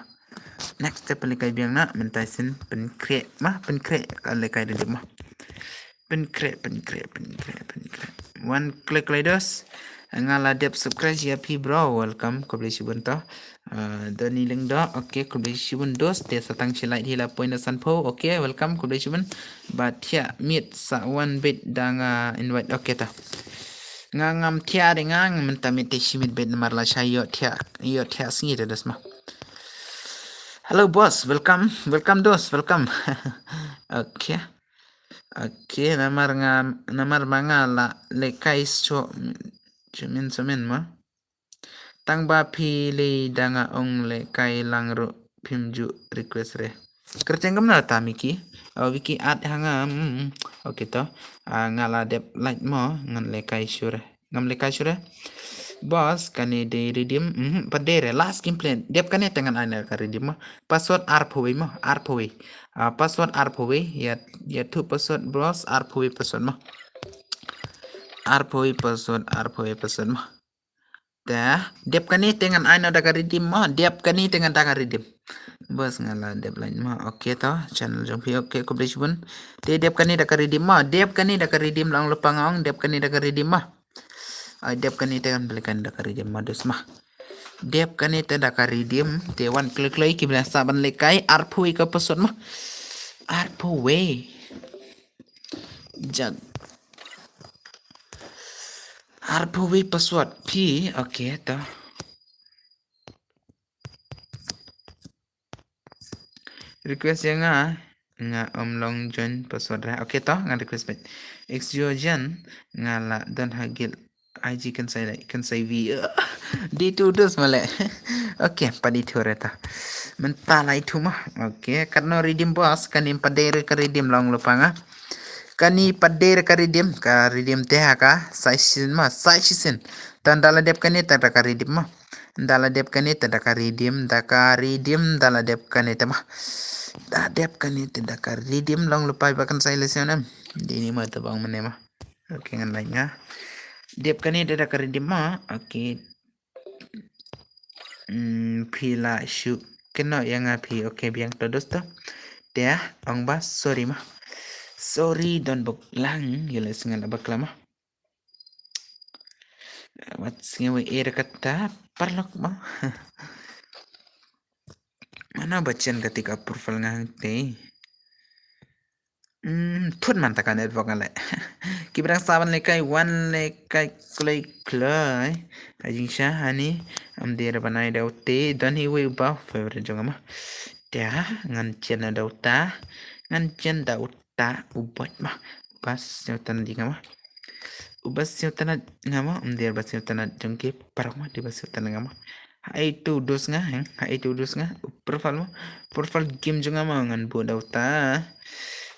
Next te pen le kai biang na menta sin pen kre ma pen kre ka le kai redeem ma. Penkre, penkre, penkre, penkre. Wan klik lai dos. Nga la dep subscribe ya phi bro. Welcome. Khublei shibun to. Uh, Doni Lengdo. Okay, khublei shibun dos. Te satang chilai hi la point san pho. Okay, welcome. Khublei shibun. Ba thia mit sa wan bit dang uh, invite. Okay to. Nga ngam thia de nga menta mit te shimit bit namar la sha yo thia yo thia sngi de dos ma. Hello boss, welcome. Welcome dos, welcome. Okay. Okay, namar nga namar ma nga la le kai so chumin sumin ma. Tang ba phi le dang a ong le kai lang ru phim ju request re. Kerteng kam na ta Miki. Oh, Wiki at hanga. Mm, okay to. Uh, nga la dep like mo ngan le kai sure. Ngam le kai sure. Boss kane de redeem. Mm, padere last gameplay. Dep kane tengan ana ka redeem mo. Password arpawei mo. Arpawei. Uh, password arpawei ya ya tu password bros arpawei password ma. Arpawei password arpawei password ma. Dah, dep kane tengan aino da ka redeem ma. Dep kane tengan da ka redeem. Bos ngala dep lain ma. Okay to, channel jong phi okay khublei shibun. Te dep kane da ka redeem ma. Dep kane da ka redeem lang lupang ong dep kane da ka redeem ma. Ai dep kane tengan belikan da ka redeem ma dus ma. Dep kane te da ka redeem te wan klik lai ki bela sa ban lekai arpawei ka password ma. Arpawei. Jag. Arpawei password phi okay to. Request ya nga nga om long join password ra. Okay to nga request bet. Exogen nga la don hagil. I G kan sai lai kan sai vi. Di tu dus male. Okay padi tu reta. Mentalai tu mah. Okay katno redeem boss kan im padere ka redeem long lupanga. Kani padere ka redeem ka redeem te ha ka sai sin ma sai sin. Tanda la dep kani tanda ka redeem ma. Da la dep kane te da ka redeem, da ka redeem, da la dep kane te ma. Da dep kane te da ka redeem long lypa ba kan sa ïa leh shuh em. Dei ni ma te ba ong mynne ma. Okay, ngan like nga. Dep kane te da ka redeem ma. Okay. Hmm, phi la shu kynnoh ïa nga phi. Okay, biang to dost to. Te ong ba sorry ma. Sorry don bok lang, ïa leh sngan la bakla ma. Wat sngew e da kata parlok ma. Mana ba chen kata ka profile nga hangte. Hmm, thut man ta ka network nga le. Ki brang saban le kai wan le kai kloi kloi. Ka jingsha hani am der banai da ute don hi wei ba favorite jong ma. Te ha ngan chen da uta. Ngan chen da uta. Ta u bot ma. Ba sngewtynnat ïa nga ma. U ba sngewtynnat ïa nga ma, um dei ba sngewtynnat jong ki paralok ma, dei ba sngewtynnat ïa nga ma. Ha itu dus nga, heng, ha itu dus nga. U profile ma. Profile game jong nga ma ngan buh da uta.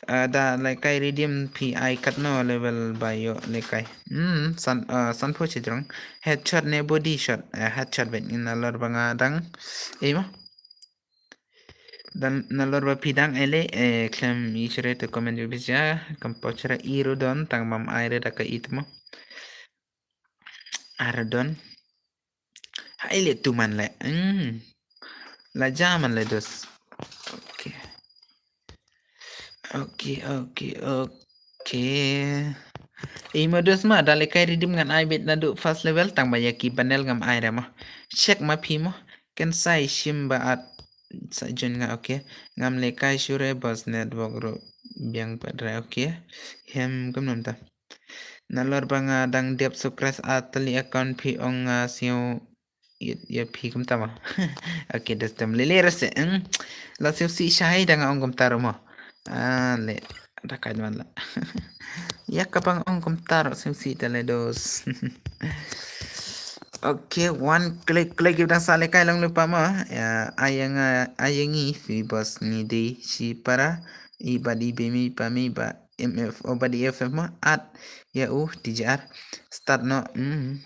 Ah, da lehkai redeem phi ai katno level ba ïoh lehkai. Hmm, san, ah, sanphew shi jrong. Headshot ne body shot. Eh, headshot bad ngin nalor ba nga dang. Eh ma. Dan nalor ba phi dang ai leh, eh, khlem i shuh re te comment ju phi sha, kam pau shuh re i ruh don, tang bam ai re da ka i te mo. Ar don. Hai leh tu man leh. Hmm. La ja man leh dos. Okay. Okay, okay, okay. Ei mo dos ma, da lehkai redeem ngan ai beit naduh first level, tang ba ïa ki banel ngam ai re mo. Check ma phi mo. Kan sai shim ba at sa join nga, okay. Ngam lehkai shuh re bos network ruh biang pat re, okay. Hem kumno mynta. Nalor ba nga dang dep subscribe ar tylli account phi ong nga sngew ïa, ïa phi kumta ma. Okay, dos tem lele rese. Hmm. La sngewsih shai da nga ong kumta ruh mo. Ah, leh. Da ka man la. Ïa ka bang ong kumta ruh sngewsih da leh dos. Okay, one click click ïa dang sa lehkai long lypa ma. Ïa, ai ïa nga, ai ïa ngi phi bos ngi dei shi para. I ba dei be mi pa mi ba M F o ba dei F F ma. At ïa u T J R. Start no. Hmm.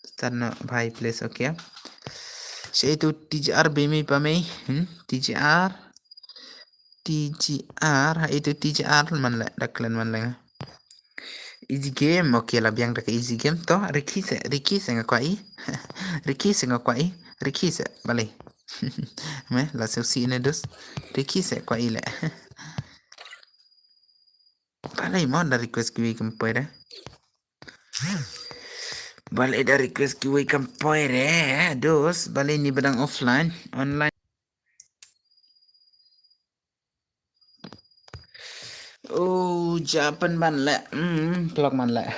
Start no bhai please, okay. Shi itu T J R be mi pa mi. Hmm. T J R. T G R, ha itu T G R man leh, da klen man leh. Easy game, okay la biang da ka easy game to, rikhi se, rikhi se nga kwah i. Rikhi se nga kwah i, rikhi se, balei. Me, la sngewsih ne dos. Rikhi se kwah i leh. Balei mo da request kiwei kam poi re. Balei da request kiwei kam poi re, dos, balei ni ba dang offline, online. Oh, japan man leh. Hmm, plok man leh.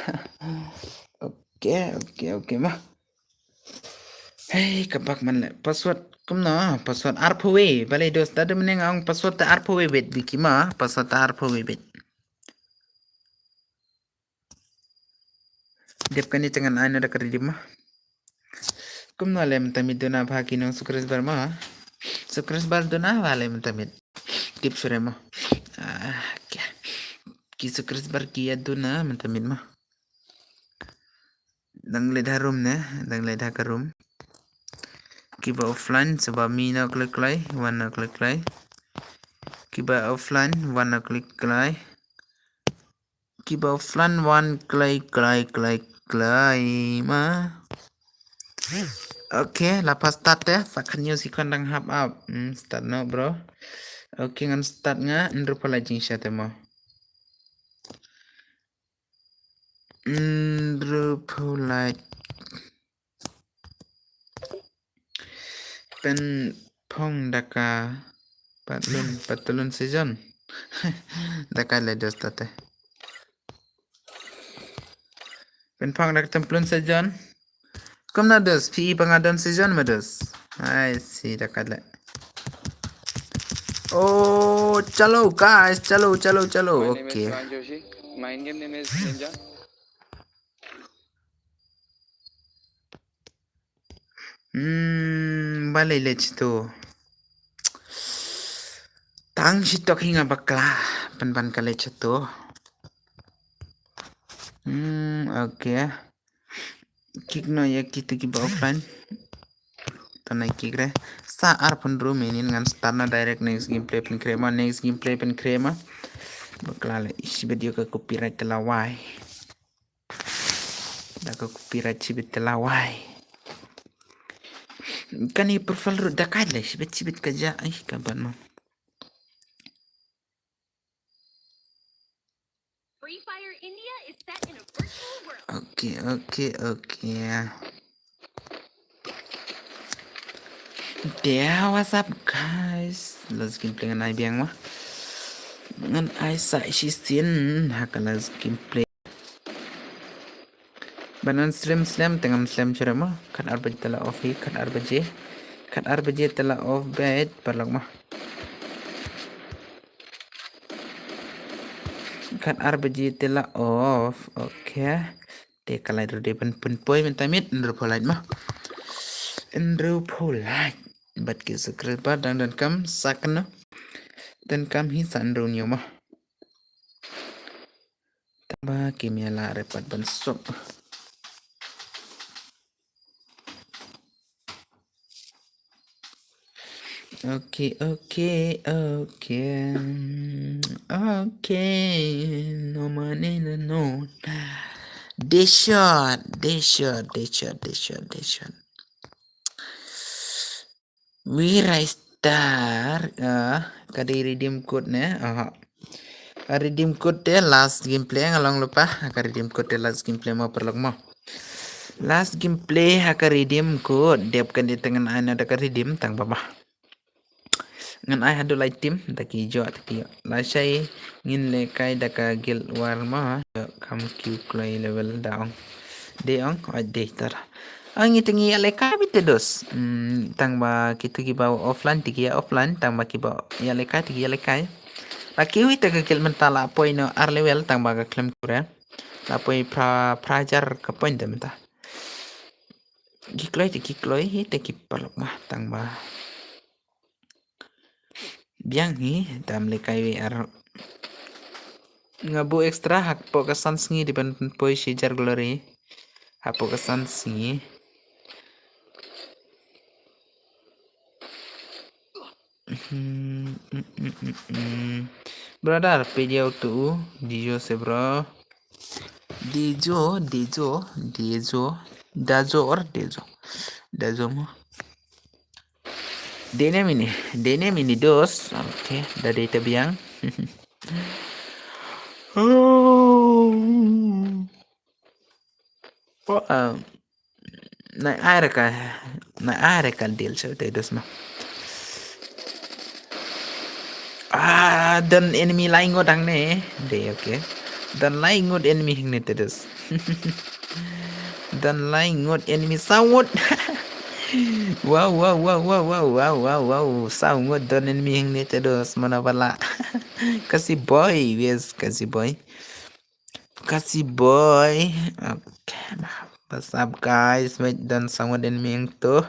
Okay, okay, okay ma. Hey, ka bak man leh. Password kumno? Password arphew wei. Balei dos, da dum ne nga ong password ta arphew wei beit biki ma. Password ta arphew wei beit. Dep kane te ngan ai na da ka redeem ma. Kumno leh mynta miet duna bha ki nong subscriber ma. Subscriber duna bha leh mynta miet. Tip sure ma. Ah, okay. Ki subscriber ki ïa duna mynta miet ma. Dang leit ha room ne, dang leit ha ka room. Kiba offline, saba mi na kloi kloi, wan na kloi kloi. Kiba offline, wan na kloi kloi. Kiba offline wan kloi kloi kloi kloi ma. Okay, la pas start te, sa khan ïa si khan dang hap up. Hmm, start no bro. Okay, ngan start nga, nru pala jing sha te mo. Nru pala. Pen phong da ka patlun, patlun season. Da ka le dos tate. Pen phong da ka templun season. Kumno dos, phi i ba nga don season ma dos. Ai si da ka le. Oh, chalo guys, chalo, chalo, chalo. My name is Okay. Pran Joshi. My Indian name is Ninja. Hmm, balei leh cheto. Tang shitok hi nga bakla. Pynban ka leh cheto. Hmm, okay. Kick no ïa kito kiba offline. Pynai ki kre. Sa arphew hynriew minit ngan start noh direct next gameplay pynkhreh mo, next gameplay pynkhreh mo. Bakla leh shibit ïoh ka copyright te la wai. Da ka copyright shibit te la wai. Kane profile ruh da ka leh shibit shibit ka ja ai ka ban mo. Free Fire India is set in a virtual world. Okay, okay, okay. There, what's up, guys? Last gameplay ngan ai biang mo. Ngan ai sa shisien ha ka last gameplay. Ban ngan slem slem te ngam slem shuh re mo. Khat ar baje te la off hi, khat ar baje. Khat ar baje te la off bad paralok mo. Khat ar baje te la off. Okay. Te ka light ruh dei ban pynpoi mynta miet hynriewphew light mo. Hynriewphew light. Bad ki subscriber dang donkam sa kano. Donkam hi sa hynriew hynñiew mo. Tangba kim ïa lah re pat ban sop. Okay, okay, okay. Okay, no money, no, no. They shot, they shot, they shot, they shot, they shot. Where I start, ah, ka dei redeem code ne? Aha. Ka redeem code te last gameplay nga long lypa. Ka redeem code te last gameplay mo paralok mo. Last gameplay ha ka redeem code. Dep kan dei te ngan ai na da ka redeem tang ba ba. Ngan ai haduh lai team da ki jo ta ki jo. Lashai ngin lehkai da ka guild war mo. Kam kiew kloi level da ong. Dei ong, oi dei tar. Ang ngi te ngi ïa lehkai beit te dos. Hmm, tang ba kito kiba offline te ki ïa offline, tang ba kiba ïa lehkai te ki ïa lehkai. La kiew ïa te ka guild mynta la poi no ar level tang ba ka khlem kure. La poi phra phra hajar ka point te mynta. Ki kloi te ki kloi hi te ki paralok mo tang ba. Biang hi, dam lehkai wei ar. Nga buh extra hapoh ka san sngi dei ban pynpoi shi hajar glory. Hapoh ka san sngi. Hmm, mm, mm, mm, mm. Brother, pediau tu, dijo se bro. Dijo, dijo, dijo. Dajo or dijo. Dajo mo. Dene mini, dene mini dos. Okay, da dei ta biang. Oh, um, na ai re ka, na ai re ka deal sa te dos mo. Ah, don enemy lai ngut hangne. Dei, okay. Don lai ngut enemy hangne te dos. Don lai ngut enemy saw ngut. Wow, wow, wow. Saw ngut don enemy hangne te dos mana bala. Kasi boy, yes, kasi boy. Kasi boy. Okay. What's up guys? Wait, don saw ngut enemy hangto.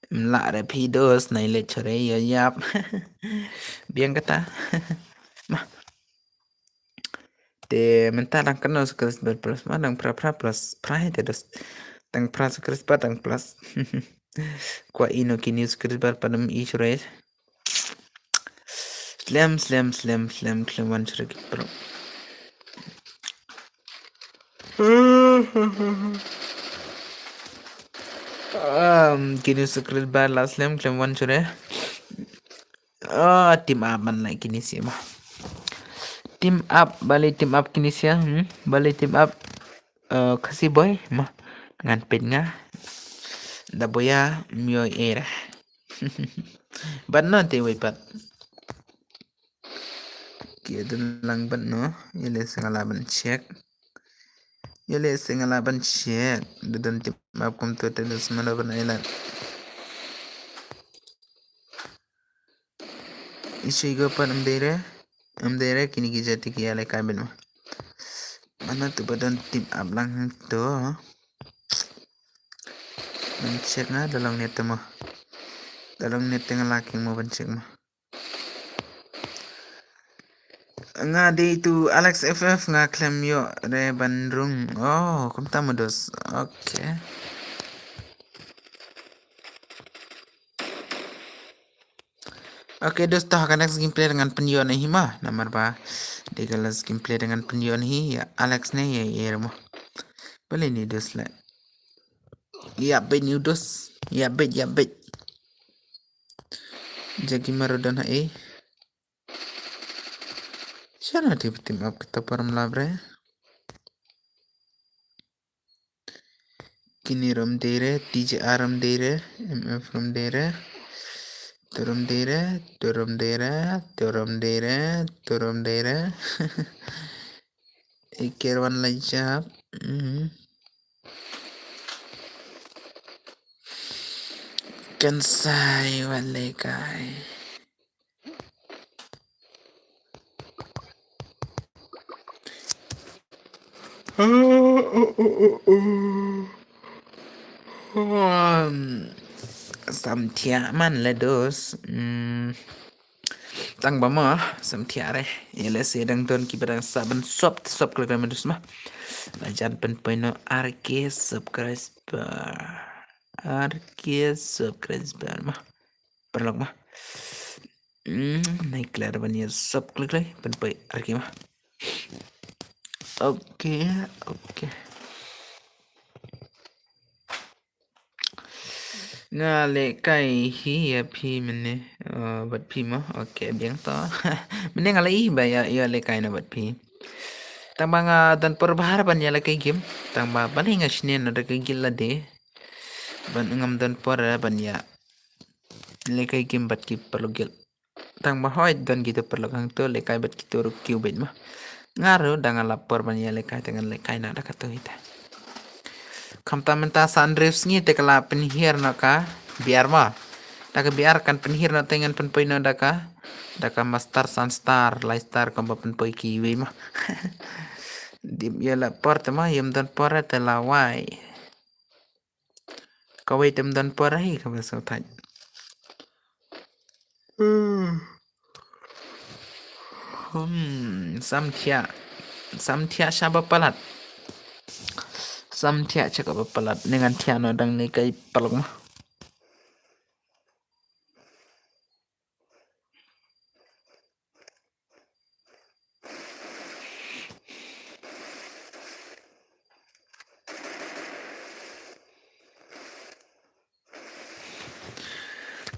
Mla re phi dos, nai le chore yo yap. Biang kata. Ma. Te mynta dang kano subscriber plus ma dang phra phra plus phra hi te dos. Dang phra subscriber dang plus. Kwa ino ki new subscriber padam i chore. Slem, slem, slem, slem, slem wan chore ki pro. Um, kini subscriber la slem, slem wan chore. Ah, team up man lai kini sia ma. Team up, balei team up kini sia, hmm? Balei team up, eh, Khasi boy, ma. Ngan peit nga. Da boya, myo era. Ban no te wei pat. Ki dun lang ban no, ïa le sngala ban check. Ïa le sngala ban check. Da dun team up kumto te dun sngala ban island. Isei go pan amdere. Amdere kini ki jati ki ale kai ben ma. Mana tu ba don team up lang hang to. Ban check nga da long net mo. Da long net nga laki mo ban check mo. Nga dei tu Alex F F nga khlem ïoh re ban rung. Oh, kumta mo dos. Okay. Okay, dost, to ha ka next gameplay ngan pynïoh na hi ma. Namar ba dei ka last gameplay ngan pynïoh na hi ïa Alex ne ïa ïa mo. Balei ni dost le. Ïa beit ni dost. Ïa beit, ïa beit. Jagi maru don ha e. Shano tip team up kita param labre. Kini rum dere, T J R rum dere, M F rum dere, turum dere, turum dere, turum dere, turum dere. Iker wan lajap. Mhm. Kan sai wan lekai. Um, samthiah man le dos. Hmm. Tang ba ma samthiah re. Ïa le se dang don ki ba dang sa ban sop sop kle kle ma dos ma. La jan pynpoi no R K subscriber. R K subscriber ma. Paralok ma. Hmm, nai klar ban ïa sop klik klik ban poi R K ma. Okay, okay. Nga lehkai hi ïa phi mynne, eh, bad phi mo. Okay, biang to. Mynne nga la ïohi ba ïa, ïa lehkai na bad phi. Tang ba nga don por bha ban ïa lehkai game. Tang ba balei nga shne na da ka guild lade. Ban ngam don por ban ïa lehkai game bad ki paralok guild. Tang ba hoi don kito paralok hangto lehkai bad kito ruh kiew beit ma. Nga ruh da nga la por ban ïa lehkai te ngan lehkai na da kato hi te. Khamtam mynta sa hynriew sngi te ka la pynhiar na ka biar ma. Da ka biar kan pynhiar na te ngan pynpoi na da ka. Da ka master, sunstar, lightstar kumba pynpoi kiwei ma. Dim ïa la por te ma, ïa ym don por te la wai. Kawei te ym don por hi kaba sngewthuh. Hmm, samthiah. Samthiah sha ba palat. Samthiah sha kaba palat. Ni ngan thiah no dang ni kai palok ma.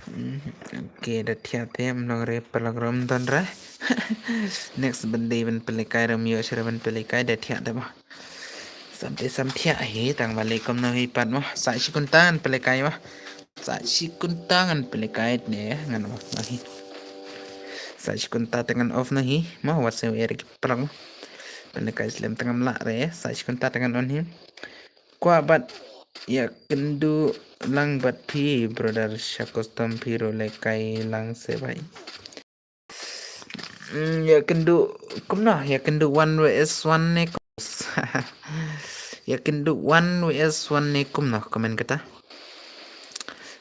Hmm, okay, da thiah te, ym long re, paralok rum don re. Next ban dei ban pynlehkai rum ïoh shuh re ban pynlehkai da thiah te mo. Samte samthiah hi, tang ba leh kumno hi pat mo. Sa shi kynta ngan pynlehkai mo. Sa shi kynta ngan pynlehkai ne, ngan mo. Hi. Sa shi kynta te ngan off na hi. Mo, wat se wer ki paralok mo. Pynlehkai slem te ngam lah re. Sa shi kynta te ngan on hi. Kwah bad ïakynduh lang bad phi, brother, sha custom phi ruh lehkai lang se bhai. Hmm, ïakynduh kumno, ïakynduh one versus one ne kum-, ïakynduh one versus one ne kumno, comment kata.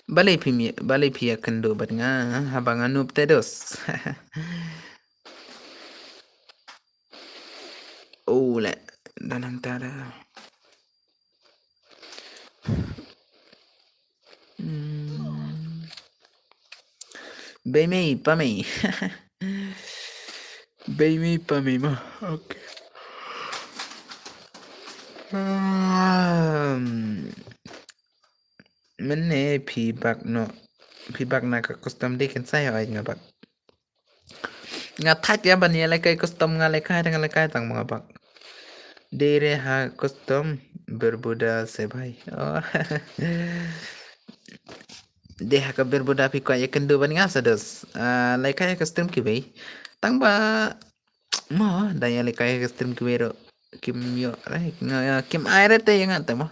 Balei phi mi-, balei phi ïakynduh bad nga, haba nga noob te dos. Oh, le, da nang ta da. Hmm. Bei mei, pa mei. Bei mei, pa mei ma. Okay. Hmm. Mynne phi bak no. Phi bak na ka custom de kin sa ïa nga bak. Nga thait ïa ban ïa lehkai custom nga lehkai tang lehkai tang ma nga bak. Dei re ha custom Bermuda se bhai. Oh. Dei ha ka Bermuda phi kwah ïakynduh bad nga sa dos. Ah, lehkai ha ka stream kiwei. Tang ba mo da ïa lehkai ha ka stream kiwei ruh. Kim ïoh re, nga, kim ai re te ïa nga te mo.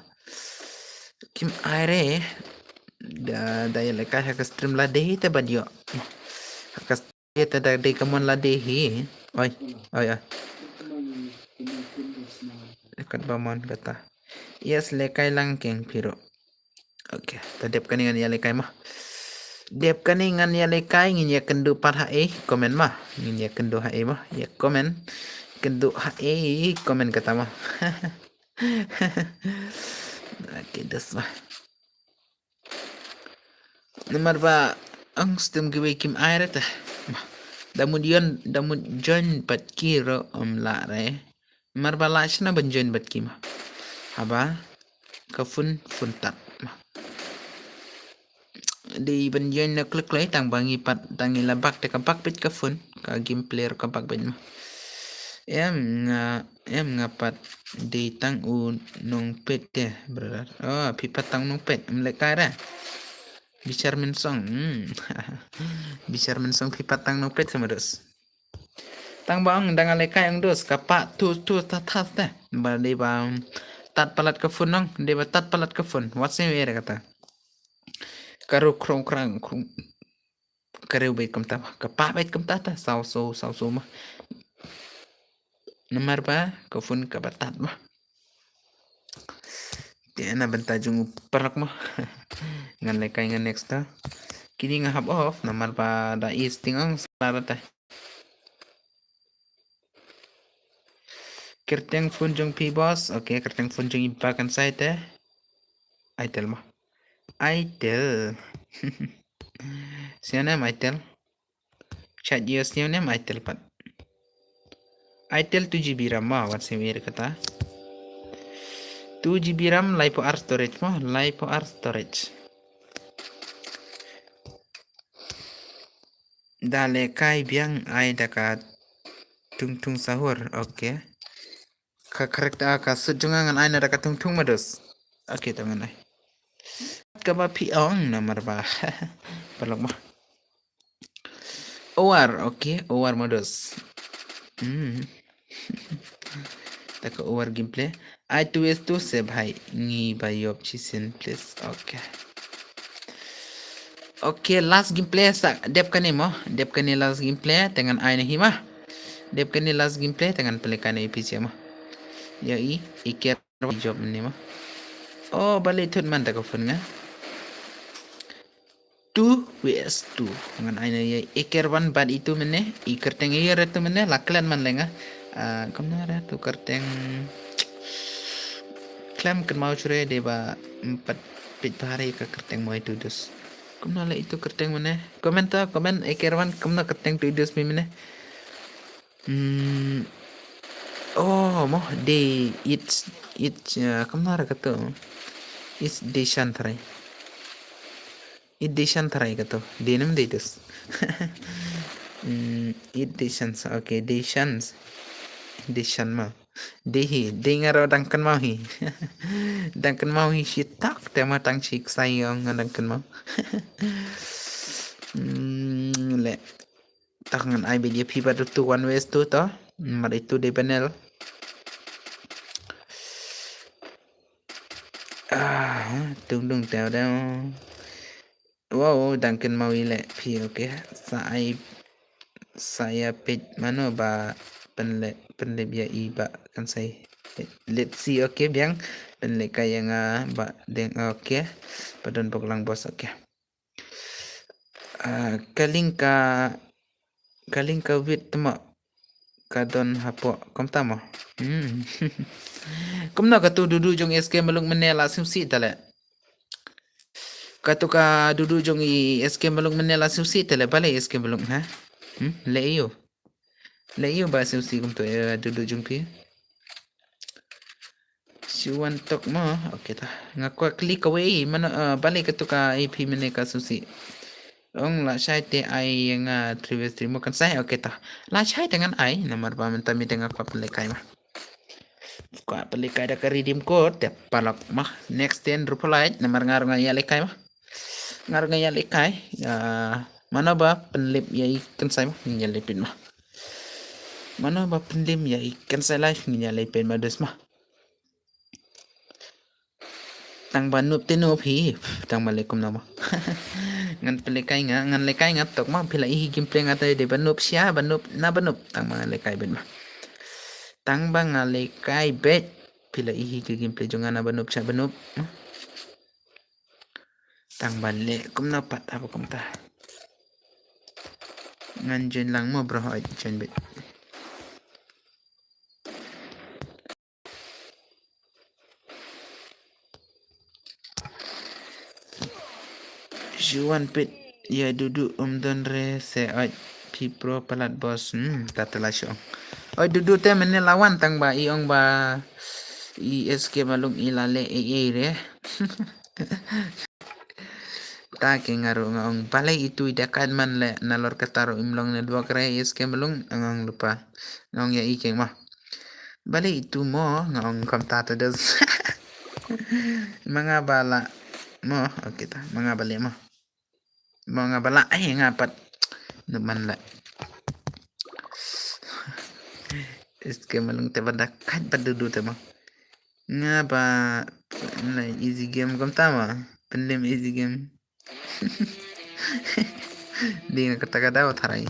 Kim ai re. Da, da ïa lehkai ha ka stream lade te bad ïoh. Ha ka stream te da dei ka mon lade hi. Oi, oi, oi. Kat ba mon kata. Yes, lehkai lang keng phi ruh. Okay, ta dep kane ngan ïa lehkai ma. Dep kane ngan ïa lehkai, ngin ïa kynduh pat ha e comment ma. Ngin ïa kynduh ha e ma. Ïa comment. Kynduh ha e comment kata ma. Okay, das ma. Namar ba Ang stem giveaway kim ai re te. Da mut join, da mut join bad ki ruh ym lah re. Mar ba lah shna ban join bad ki ma. Haba ka phone, phone tat ma. Dei ban join na klik lai tang ba ngi pat, tang ngi la bak te ka bak bit ka phone. Ka gameplay ruh ka bak bit ma. Em nga, em nga pat dei tang u nongpeit te, brother. Oh, phi pat tang nongpeit. Em leh kai re. Bichar Mensong. Hmm. Bichar Mensong phi pat tang nongpeit sama dos. Tang ba ong dang leh kai ong dos ka pa tu tu ta ta te. Ba dei ba tat palat ka phone ong, dei ba tat palat ka phone. Wat se wer kata. Ka ru krong krang krong. Ka ru beit kumta ba. Ka pa beit kumta ta. Saw so, saw so ma. Namar ba ka phone ka ba tat ba. Te na bynta jong u paralok ma. Ngan leh kai ngan next ta. Kini nga hap off namar ba da is ting ong sala ta. Kyrteng phone jong phi boss. Okay, kyrteng phone jong i ba kan sai te. Itel ma. Itel. Sianem Itel. Chat yo sianem Itel pat. Itel two G B RAM ma, wat se wir kata. Two G B RAM, lai po ar storage ma, lai po ar storage. Da leh kai biang ai da ka tung tung sahur, okay. Ka character ka suit jong nga ngan ai na da ka tung tung ma dos. Okay, to ngan ai. Ka ba phi ong namar ba. Paralok ma. O R, okay, O R ma dos. Hmm. Ta ka O R gameplay. Ai tu es tu se bhai ngi ba yop chi sin please. Okay. Okay, last gameplay sa dep kane mo. Dep kane last gameplay te ngan ai na hi ma. Dep kane last gameplay te ngan pynleh kane pi che ma. Ya i, i ker job ni ma. Oh, balei thut man ta ka phone nga. Two V S two. Ngan ai na ya i ker wan bad itu mene, i kyrteng i yer tu mene, la klan man lenga. Ah, kumno re tu kyrteng. Klem kan mau chure de ba empat pit bahari ka kyrteng mo itu dus. Kumno le itu kyrteng mene. Comment ta, comment i ker wan kumno kyrteng tu idus mi mene. Hmm. Oh, mo de it's it's uh, kumno re kata. It's de shan tharai. It de shan tharai kata. De nem de dus. Hmm, it de shan. Okay, de shan. De shan ma. De hi, de nga ro dang kan mau hi. Dang kan mau hi shi tak te ma tang shi ksai yong nga dang kan mau. Hmm, le. Tak ngan ai bit ya phi ba tu one ways tu to. Mar itu de panel. Ah, tung tung teo teo. Wow, dang kan mau ile phi, okay. Sa ai sa ya pit mano ba penle penle bia i ba kan sai. Let's see, okay, biang penle kaya nga ba deng, okay. Padon bok lang bos, okay. Ah, ka link ka, ka link ka wit tma ka don hapo kumta mo. Hmm. Kumno ka tu dudu jong S K Maluk mene la siusi tale. Ka tu ka dudu jong i S K Maluk mene la siusi tale bale S K Maluk ha. Hmm, le iyo. Le iyo ba siusi kumto, eh, dudu jong pi. Shu wan tok mo. Okay ta. Nga kwah klik kawei mano, eh, bale ka tu ka A P mene ka susi. Ong la shai te ai nga three way stream mo kan sai. Okay ta. La shai te ngan ai namar ba mynta mi te nga kwah pynleh kai ma. Kwah pynleh kai da ka redeem code te palak ma. Next ten rupa lai namar nga ruh nga ïa leh kai ma. Nga ruh nga ïa leh kai. Ah, mano ba pynlip ïa i kan sai ma. Ïa leh pin ma. Mano ba pynlip ïa i kan sai live ïa leh pin ma dus ma. Tang ba noob te noob hi, tang ba leh kumno mo. Ngan pynleh kai nga, ngan leh kai nga tok ma, phi la i hi gameplay nga te de ba noob sha, ba noob, na ba noob, tang ba ngan leh kai bet ma. Tang ba ngan leh kai bet, phi la i hi ka gameplay jong nga na ba noob sha ba noob. Tang ba leh kumno pat haba kumta. Ngan join lang mo bro, hoi join bet. Juan pit Ïa Dudu um don re se oi phi pro palat boss. Hmm, ta te la shong. Oi Dudu te mynne la wan tang ba i ong ba i S K Malung i la leh ei ei re. Ta ke nga ruh nga ong balei itu i da kat man le nalor kata ruh im long network re i S K Malung nga ong lypa. Nga ong ïa i keng ma. Balei itu mo nga ong kumta te des. Ma nga ba la mo, okay ta. Ma nga ba leh mo. Ma nga ba la ai nga pat. Nup man la. S K Malung te ba da kat pat Dudu te mo. Nga ba na easy game kumta ma. Pyndem easy game. Dei na kata ka daw tharai.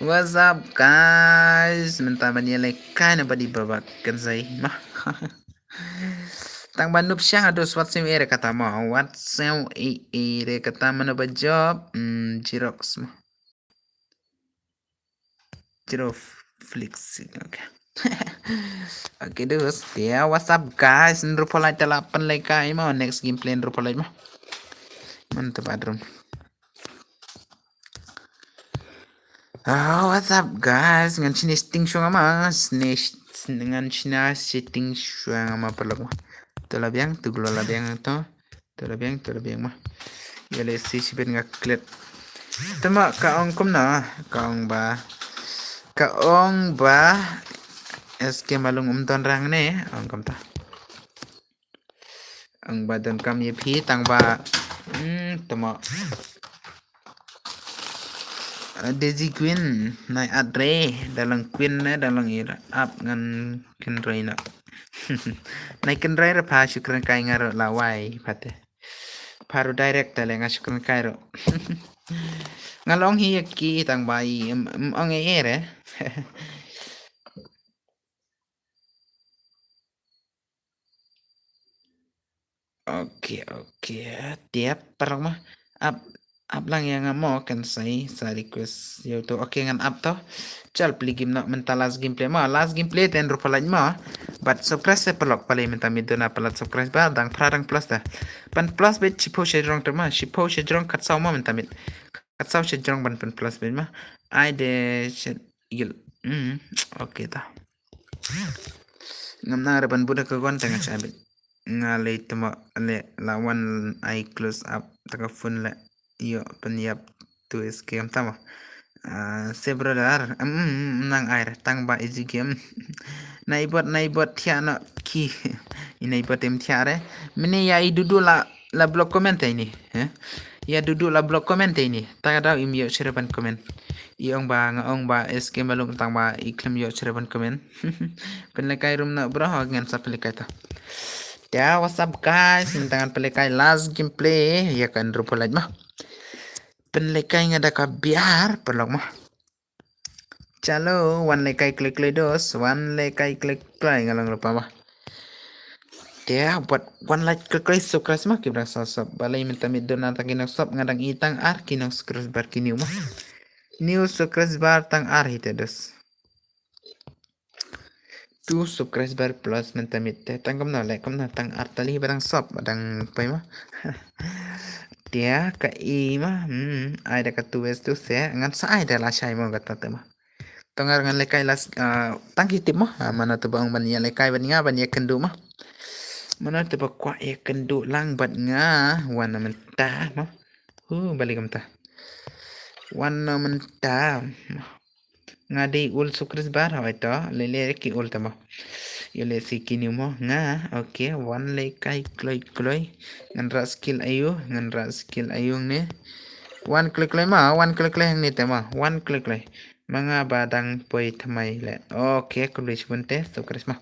What's up guys? Mynta ban ïalehkai na ba dei ba ba kan sai ma. Tang ba nup shang ado swat sem ere kata ma. Wat sem e ere kata mano ba job. Hmm, Xerox ma. Zero Flix. Okay. Okay, dus. Yeah, what's up guys? Nru polite tala pen leka imo next gameplay nru polite ma. Man te bathroom. Oh, what's up guys? Ngan chini sting shong ama. Sni ngan chini sting shong ama pelok ma. Tu la biang, tu glo la biang tu. Tu la biang, tu la biang ma. Ïa le si shibit nga klet. Tama ka ong kumna, ka ong ba. Ka ong ba. S K Malung um don rang ne, ong kumta. Ong ba don kam ïa phi tang ba. Hmm, tama. Daisy Queen, nai at re, dalang Queen ne, dalang ira, ap ngan kenroi na. Nai kenroi re pa shukran kai ngaro lawai, pate. Paru direct tale nga shukran kai ro. Nga long hi ki tang bai, em, em, ong e re. Okay, okay. Tiap parang mah. Up, up lang yang mo kan sai sa request yo to. Okay ngan up to. Chal pli game no mental last gameplay ma. Last gameplay ten rupa lain ma. But surprise se pelok pali minta miduna pelat surprise ba dang pra dang plus dah. Pan plus bet chipo shajrong tu ma. Chipo shajrong kat sau ma minta mid. Kat sau shajrong ban pan plus bet ma. Ai de yul. Hmm. Okay dah. Ngam nang reban buda ka gon tanga chabit. Nga lei tama le lawan ai close up taka phone le yo penyap tu S K M tama. Ah, se brother, em nang ai re tang ba easy game. Nai bot nai bot thia no ki. Inai bot em thia re. Mini ya i dudu la la block comment ini, eh? Ya dudu la block comment ini. Taka dau im yo chira ban comment. I ong ba nga ong ba S K Malung tang ba i klem yo chira ban comment. Penlekai rum na bro ho ngan sa penlekai ta. Ya, what's up guys? Ini tangan penlekai last gameplay ya kan rupa lagi mah. Penlekai nga da ka biar pelok mah. Chalo, wan lekai klik klik dos, wan lekai klik klik ngalong rupa mah. Dia buat wan like klik klik subscribe mah kibra sop. Balai minta mid dona tang kinong sop ngadang i tang ar kinong subscribe bar kiniu mah. New subscribe bar tang ar hite dos. Tu subscribe bar plus minta mid te tang kamno le kamno tang ar tali barang sop barang pai mah. Dia ka i mah hmm ai da ka tu wes tu se ngan sa ai da la shai mah kata te mah. Tongar ngan lekai las ah, tang ki tip mah ah, mana tu ba ong ban ya lekai ban nga ban ya kendu mah. Mana tu ba kwah ya kendu lang bat nga wan na menta mah. Hu balik menta. Wan na menta mah. Nga dei ul sukris bar hawai to lele ki ul tamo. Yo le si kini mo nga okay wan le kai kloi kloi. Ngan ra skill ayu ngan ra skill ayu ne. Wan kloi kloi ma wan kloi kloi hang ni tamo wan kloi kloi. Ma nga ba dang poi thamai le. Okay kloi chibun te sukris ma.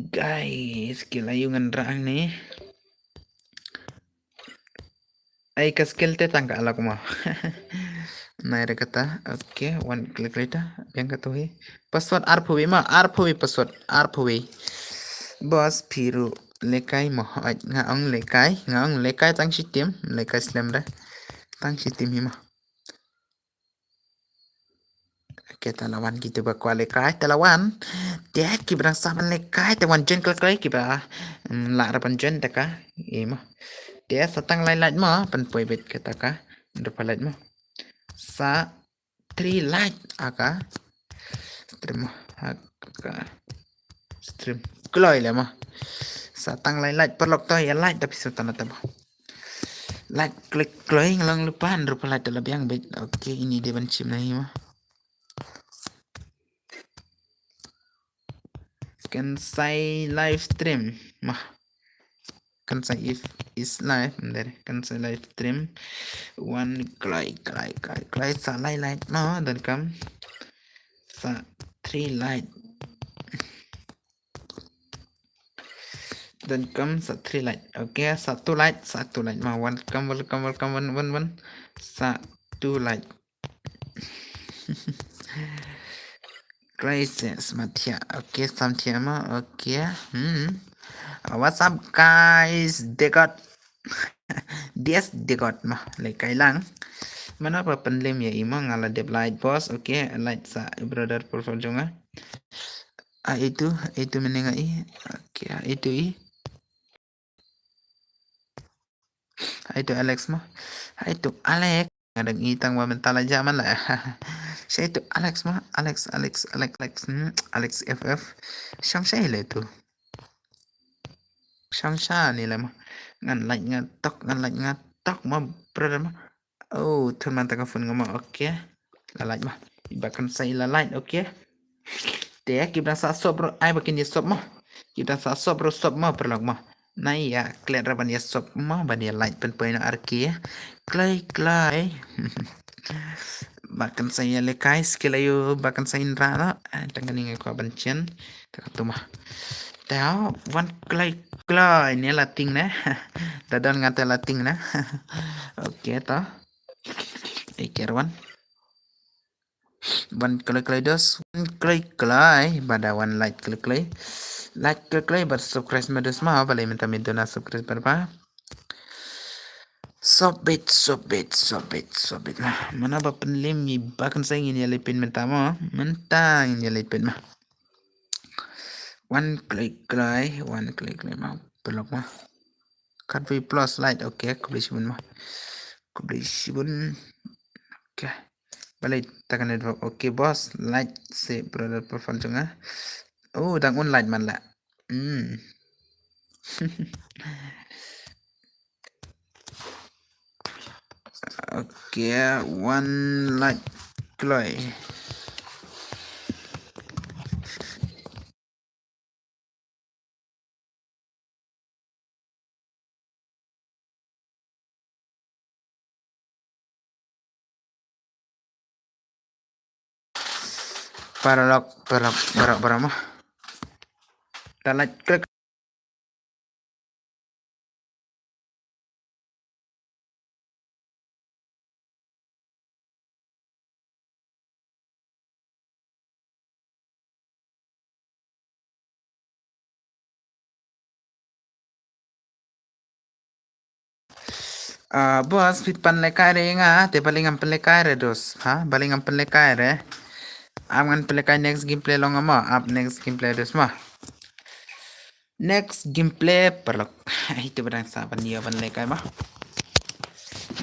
Guys skill ayu ngan ra hang ni. Ai ka skill te tang ka alak ma. Nai re kata. Okay, one click later. Biang ka tu hi. Password arphew wi ma, arphew wi password, arphew wi. Boss phi ruh lekai ma. Ai, nga ong lekai, nga ong lekai tang shi team, lekai slem re. Tang shi team hi ma. Okay, talawan kita ba kwah lekai, talawan. Dia ki barang saban lekai, te wan jen kal kai ki ba. Mm, la rapan jen deka. Ima. Te sa tang lai light mo, pynpoi beit kata ka hynriewphew light mo. Sa three light ha ka stream mo, ha ka stream kloi leh mo. Sa tang lai light, paralok, to ïa light da pisa tana tabo. Light kloi kloi, nga long lypa hynriewphew light da la biang beit. Okay, ini dei ban shim na hi mo. Kan sa live stream mo. Kan sa if is live, ym dei, kan sa live stream. Wan kloi kloi kloi kloi, sa lai light mo, donkam sa three light. Donkam sa three light. Okay, sa two light, sa two light mo. Welcome, welcome, welcome, wan, wan, wan. Sa two light. Crisis, Mathia. Okay, Samthia mo. Okay. Hmm. Uh, what's up, guys? Degot. Yes, Degot mo. Lehkai lang. Mano ba pynlem ïa i mo, nga la dep light, boss. Okay, light sa brother profile jong nga. Ah, itu, itu mynne nga i. Okay, ah, itu i. Hai to Alex mo. Hai to Alex. Nga dang i tang ba mynta la jah man la. Shai to Alex mo. Alex, Alex, Alex, Alex. Hmm, Alex F F. Shang shai le tu. Shang sha ni le mo. Ngan like nga tok, ngan like nga tok mo, brother mo. Oh, thun man ta ka phone nga mo. Okay. La like mo. Ba kan sa i la like, okay. Te ki ba dang sah sop ruh, ai ba kin ïa sop mo. Ki ba dang sah sop ruh sop mo, paralok mo. Nai ïa klet ruh ban ïa sop mo, ban ïa like pynpoi noh ar ki. Kloi kloi. Ba kan sa ïa lehkai, skill aïu ba kan sa ïa rah noh. Ai, tang kane nga kwah ban chen. Ta ka tu mo. Te wan kloi kloi, ne la ting ne. Da don nga te la ting ne. Okay to. Ei, ker wan. Wan kloi kloi dos, wan kloi kloi, ba da wan like kloi kloi. Like kloi kloi, ba subscribe ma dos mo, balei mynta me duna subscribe ba. Sop beit, sop beit, sop beit, sop beit. Mano ba pynlem ïa i ba kan sa, ngin ïa leit peit mynta mo, mynta ngin ïa leit peit mo. Wan kloi kloi, wan kloi kloi mo, paralok mo. Katwei plus light, okay, khublei shibun mo. Khublei shibun. Okay. Balei ta ka network. Okay, boss, light sa brother profile jong nga. Oh, dang un light man la. Hmm. Okay, wan light kloi. Paralok, paralok, paralok, paralok mo. Ta like, klik. Ah, boss, phi pan lehkai re nga, te balei ngam pynlehkai re dos. Ha, balei ngam pynlehkai re. Am ngan pynlehkai next gameplay long mo, ap next gameplay dos mo. Next gameplay paralok. Ai, tu ba dang sa ban ïa ban lehkai mo.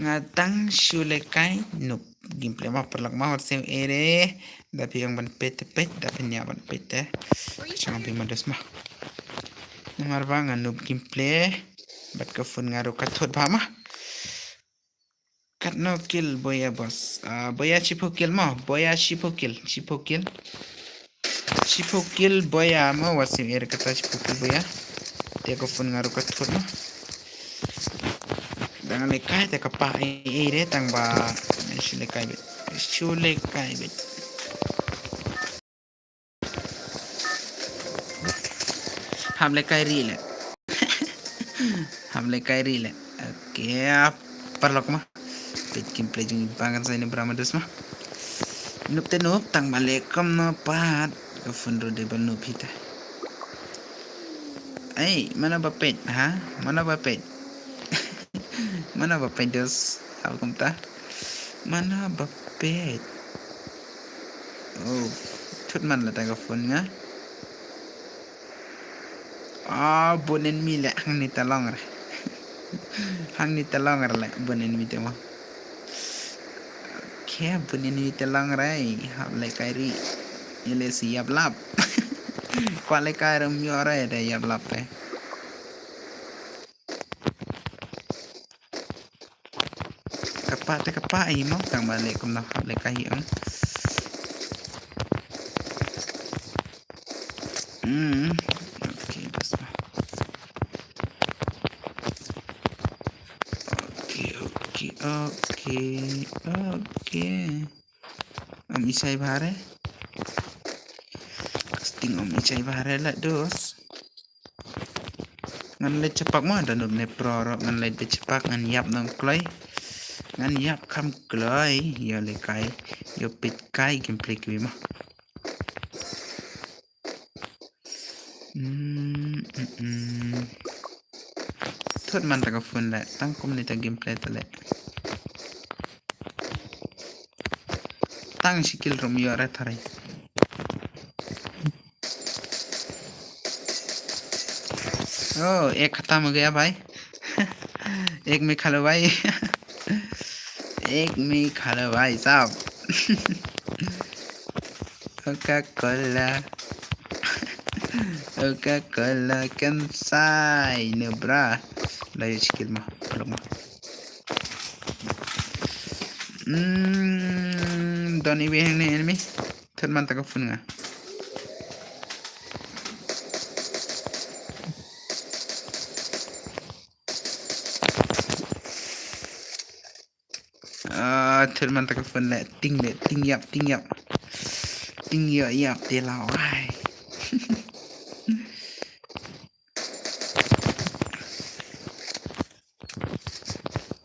Nga dang shu lehkai noob gameplay mo paralok mo, wat siew ere. Da phi ong ban peit te peit, da phin ïa ban peit te. Chang phi ma dos mo. Namar ba nga noob gameplay. Bad ka phone nga ruh ka thut ba mo. Katno kill Boya boss? Ah, Boya shiphew kill mo, Boya shiphew kill, shiphew kill. Shiphew kill Boya mo, wat siew ere kata shiphew kill Boya. Te ka phone nga ruh ka thut mo. Dang lehkai te ka pah ei ei re tang ba shu lehkai beit. Shu lehkai beit. Ham lehkai ri le. Ham lehkai ri le. Okay, paralok mo. Peit gameplay jong i ba kan sa ine bra ma dos mo. Noob te noob tang ba leh kumno pat. Ka phone ruh dei ba noob hi te. Ei, mano ba peit, ha? Mano ba peit? Mano ba peit dos? Hap kumta. Mano ba peit? Oh, thut man la ta ka phone nga. Ah, bun enemy le hangne ta long re. Hangne te long re leh, bun enemy te mo. Okay, bun enemy te long re, hap leh kai ri. Ïa leh shi ïap lap. Kwah leh kai re ym ïoh re, da ïap lap re. Ka pah te ka pah i mo, tang ba leh kumno hap leh kai hi ong. Hmm. Okay, das ba. Okay, okay, okay, okay. Ym i shai bha re. Sting ym i shai bha re la dos. Ngan leit shaphang mo, da noob ne pro ruh ngan leit shaphang, ngan ïap nang kloi. Ngan ïap kham kloi, ïa leh kai, ïa peit kai gameplay kiwei mo. Hmm, hmm, hmm. Thut man ta ka phone leh, tang kumne ta gameplay ta leh. Tang shi kill ruh ym ïoh re tharai. Oh, ek khatam ho gaya bhai. Ek mein kha lo bhai. Ek mein kha lo bhai sahab. Coca-Cola. Coca-Cola kan sai ne bra. La ïoh shi kill mo. Phlok mo. Hmm, don iwi hangne enemy. Thut man ta ka phone nga. Ah, thut man ta ka phone leh, ting leh, ting ïap, ting ïap. Ting ïap, ïap te la wai.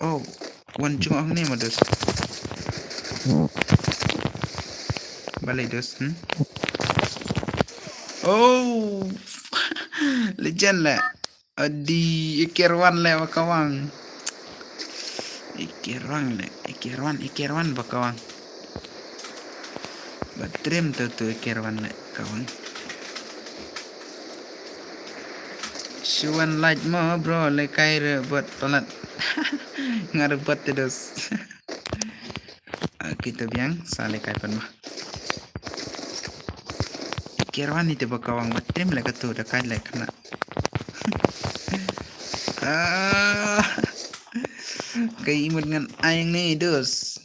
Oh, wan jong ang ne ma dos. Balei dos, hmm? Oh, legend leh. Adi, iker wan leh ba kawang. Iker wan leh, iker wan, iker wan ba kawang. Ba trim tu tu iker wan leh kawang. Shu wan like mo bro, leh kai re bot palat. Nga re bot te dos. Kita biang, sa leh kai pan mo. Iker wan ite ba kawang ba trim leh katu da kai leh khana. Ah. Kai imut ngan ai hangne dos.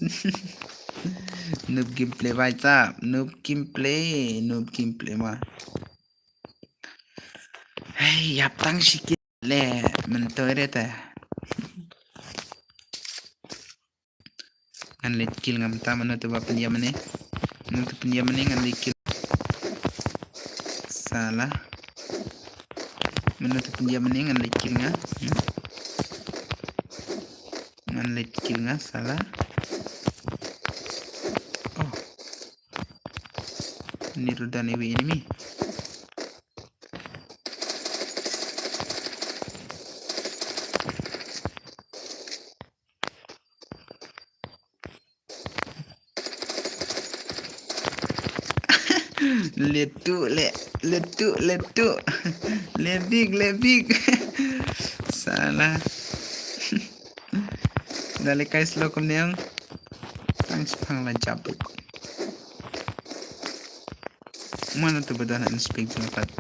Noob gameplay bhai sahab, noob gameplay, noob gameplay ma. Hey, ïap tang shi kill leh, myntoi re te. Ngan leit kill nga mynta, mano te ba pynïap mane. Mano te pynïap mane ngan leit kill. Sala. Mano te pynïap mane ngan leit kill nga. Hmm? Ngan leit kill nga sala. Oh. Ni rudan iwi enemy. Letu le, letu, letu. Lebik, lebik. Sala. Dale kai slow kumne ong. Tang shipang la jabut. Mano tu ba don inspect jong pat.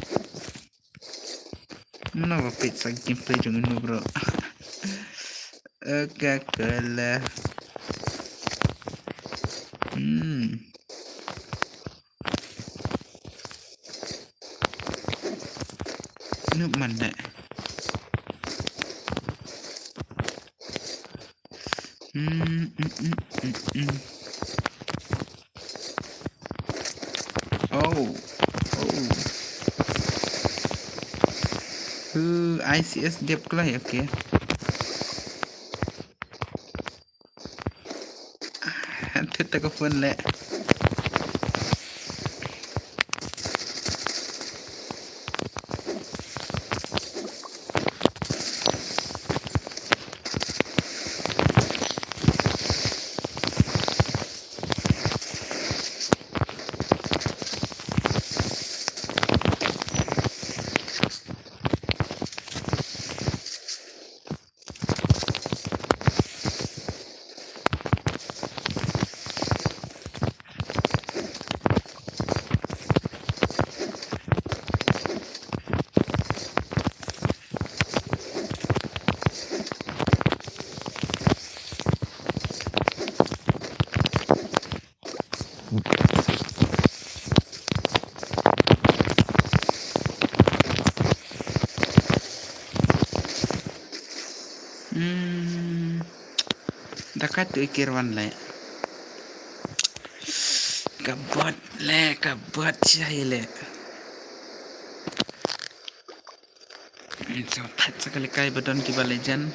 Mano ba peit sa gameplay jong inu bro. Coca-Cola. Hmm. Inu man ne. Hmm, hmm, hmm, hmm, hmm. Oh. Oh. Hu, I C S dep kloi, okay. Thut ta ka phone le. Hmm. Da ka tu ikir wan le. Ka bot le, ka bot shai le. So, that sa kali kai badon ki ba legend.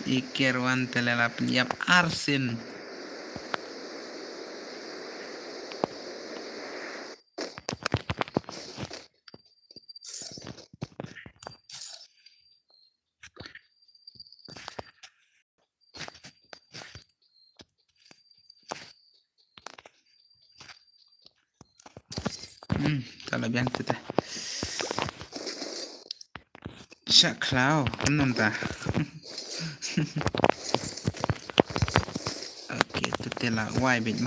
Ikir wan te le la pynïap arsin. Hmm, ta la biang tu ta. Shah khlaw, kan nong ta. Okay, tu te la wai bit mo.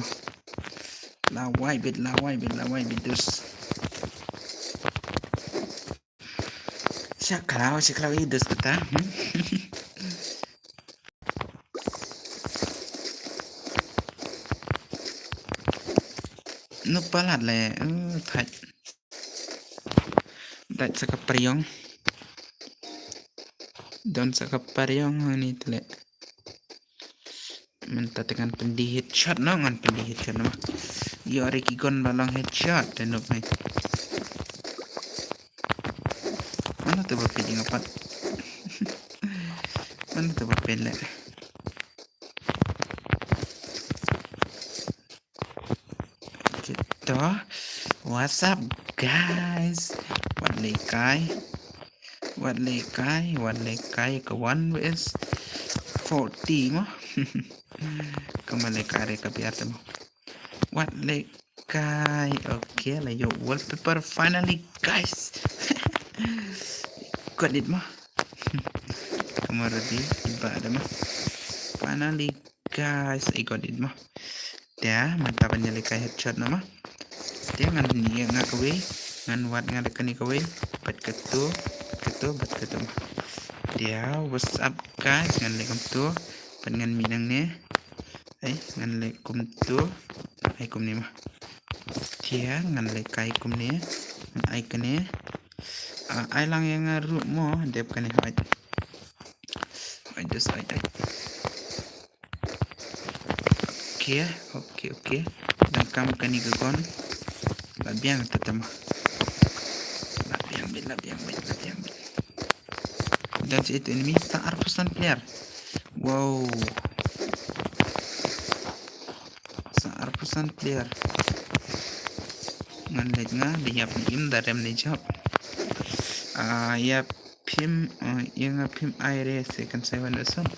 La wai bit, la wai bit, la wai bit dus. Shah khlaw, shah khlaw i dus kata. Hmm? Nuk palat le, uh, thait. Thait sa ka pariong. Don sa ka pariong ni tle. Mynta te ngan pyndi headshot no, ngan pyndi headshot no. Ïoh re ki gun ba long headshot te nuk ni. Mano te ba pyn ïa nga pat. Mano te ba pyn le. Kita. What's up, guys? Wat le kai. Wat le kai, wat le kai ka one versus forty mo. Ka ma le kai re ka biar te mo. Wat le kai. Okay, la ïoh wallpaper finally, guys. Got it mo. Ka ma ready iba da mo. Finally, guys, I got it mo. Te mynta ban ïa le kai headshot no mo. Te ngan ïa nga kawei, ngan wad nga da kane kawei, bad katu, katu, bad katu mo. Te what's up, guys, ngan le kumtu, bad ngan mih nangne. Ai, ngan le kumtu, ai kumne mo. Te ngan le kai kumne, ngan ai kane. Ah, ai lang ïa nga ruh mo, dep kane hoi. Hoi dus, hoi, hoi. Okay, okay, okay. Dang kam kane ka gun. La biang te te mo. La biang bit, la biang bit, la biang bit. Don sa itu enemy sa arphew san player. Wow. Sa arphew san player. Ngan leit nga da ïap ne im da rem ne jop. Ah, ïap. Phim, eh, ïa nga phim ai re se kan sai wan da son.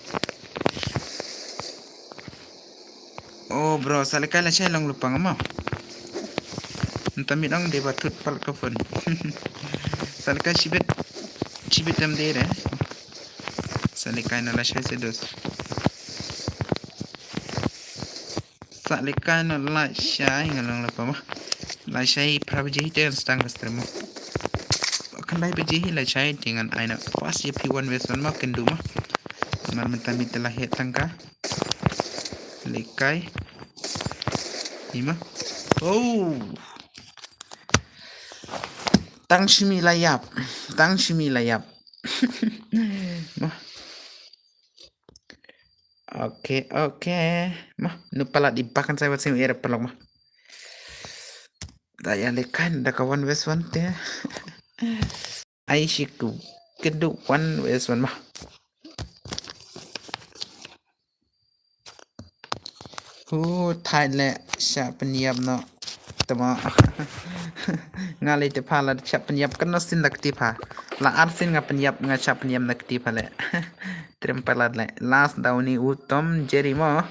Oh, bro, sa le kai la shai long lupang mo. Nta mit ong de ba tut pal ka phone. Sa le kai shibit, shibit em de re. Sa le kai na la shai se dos. Sa le kai na la shai nga long la pa mo. La shai phra baje te stang ka stream mo. Kan bai baje la shai te ngan ai na pas ïa phi one versus one mo ken du mo. Mar mynta mi te la he tang ka. Le kai. Ima. Oh. Tang shimi la ïap. Tang shimi la ïap. Mo. Okay, okay. Mo, nu palat i bakan sai wat sing ere pelok mo. Da ïa le kan da ka one versus one te. Ai shi ku kedu one versus one mo. Hu thai le sha pynïap no. Tama. Nga le te pha la sha pynïap kan no sin da kti pha. La ar sin nga pynïap nga sha pynïap da kti pha le. Trim palat le. Last down ni u Tom Jerry mo.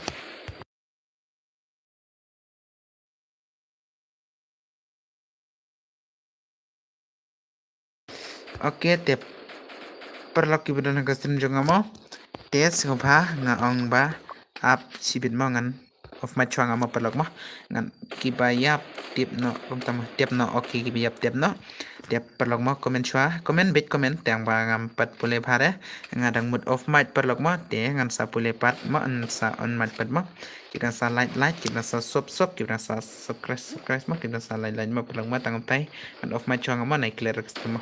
Okay, te paralok kiba don ha ka stream jong nga mo. Te sngewbha nga ong ba ap shibit mo ngan off mic shuwa nga mo paralok mo. Ngan kiba ïap tip no kum tam tip no, okay, kiba ïap tip no. Te paralok mo comment shuwa, comment bit comment tang ba ngam pat pule bha re. Nga dang mut off mic paralok mo, te ngan sa pule pat mo, ngan sa on mic pat mo. Ki dang sa like like, ki dang sa sub sub, ki dang sa subscribe subscribe mo, ki dang sa like like mo paralok mo tang tai. Ngan off mic shuwa nga mo nai clear ka stream mo.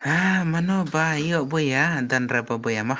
Ah, mano ba ïoh buh ïa, don re ba buh ïa mo.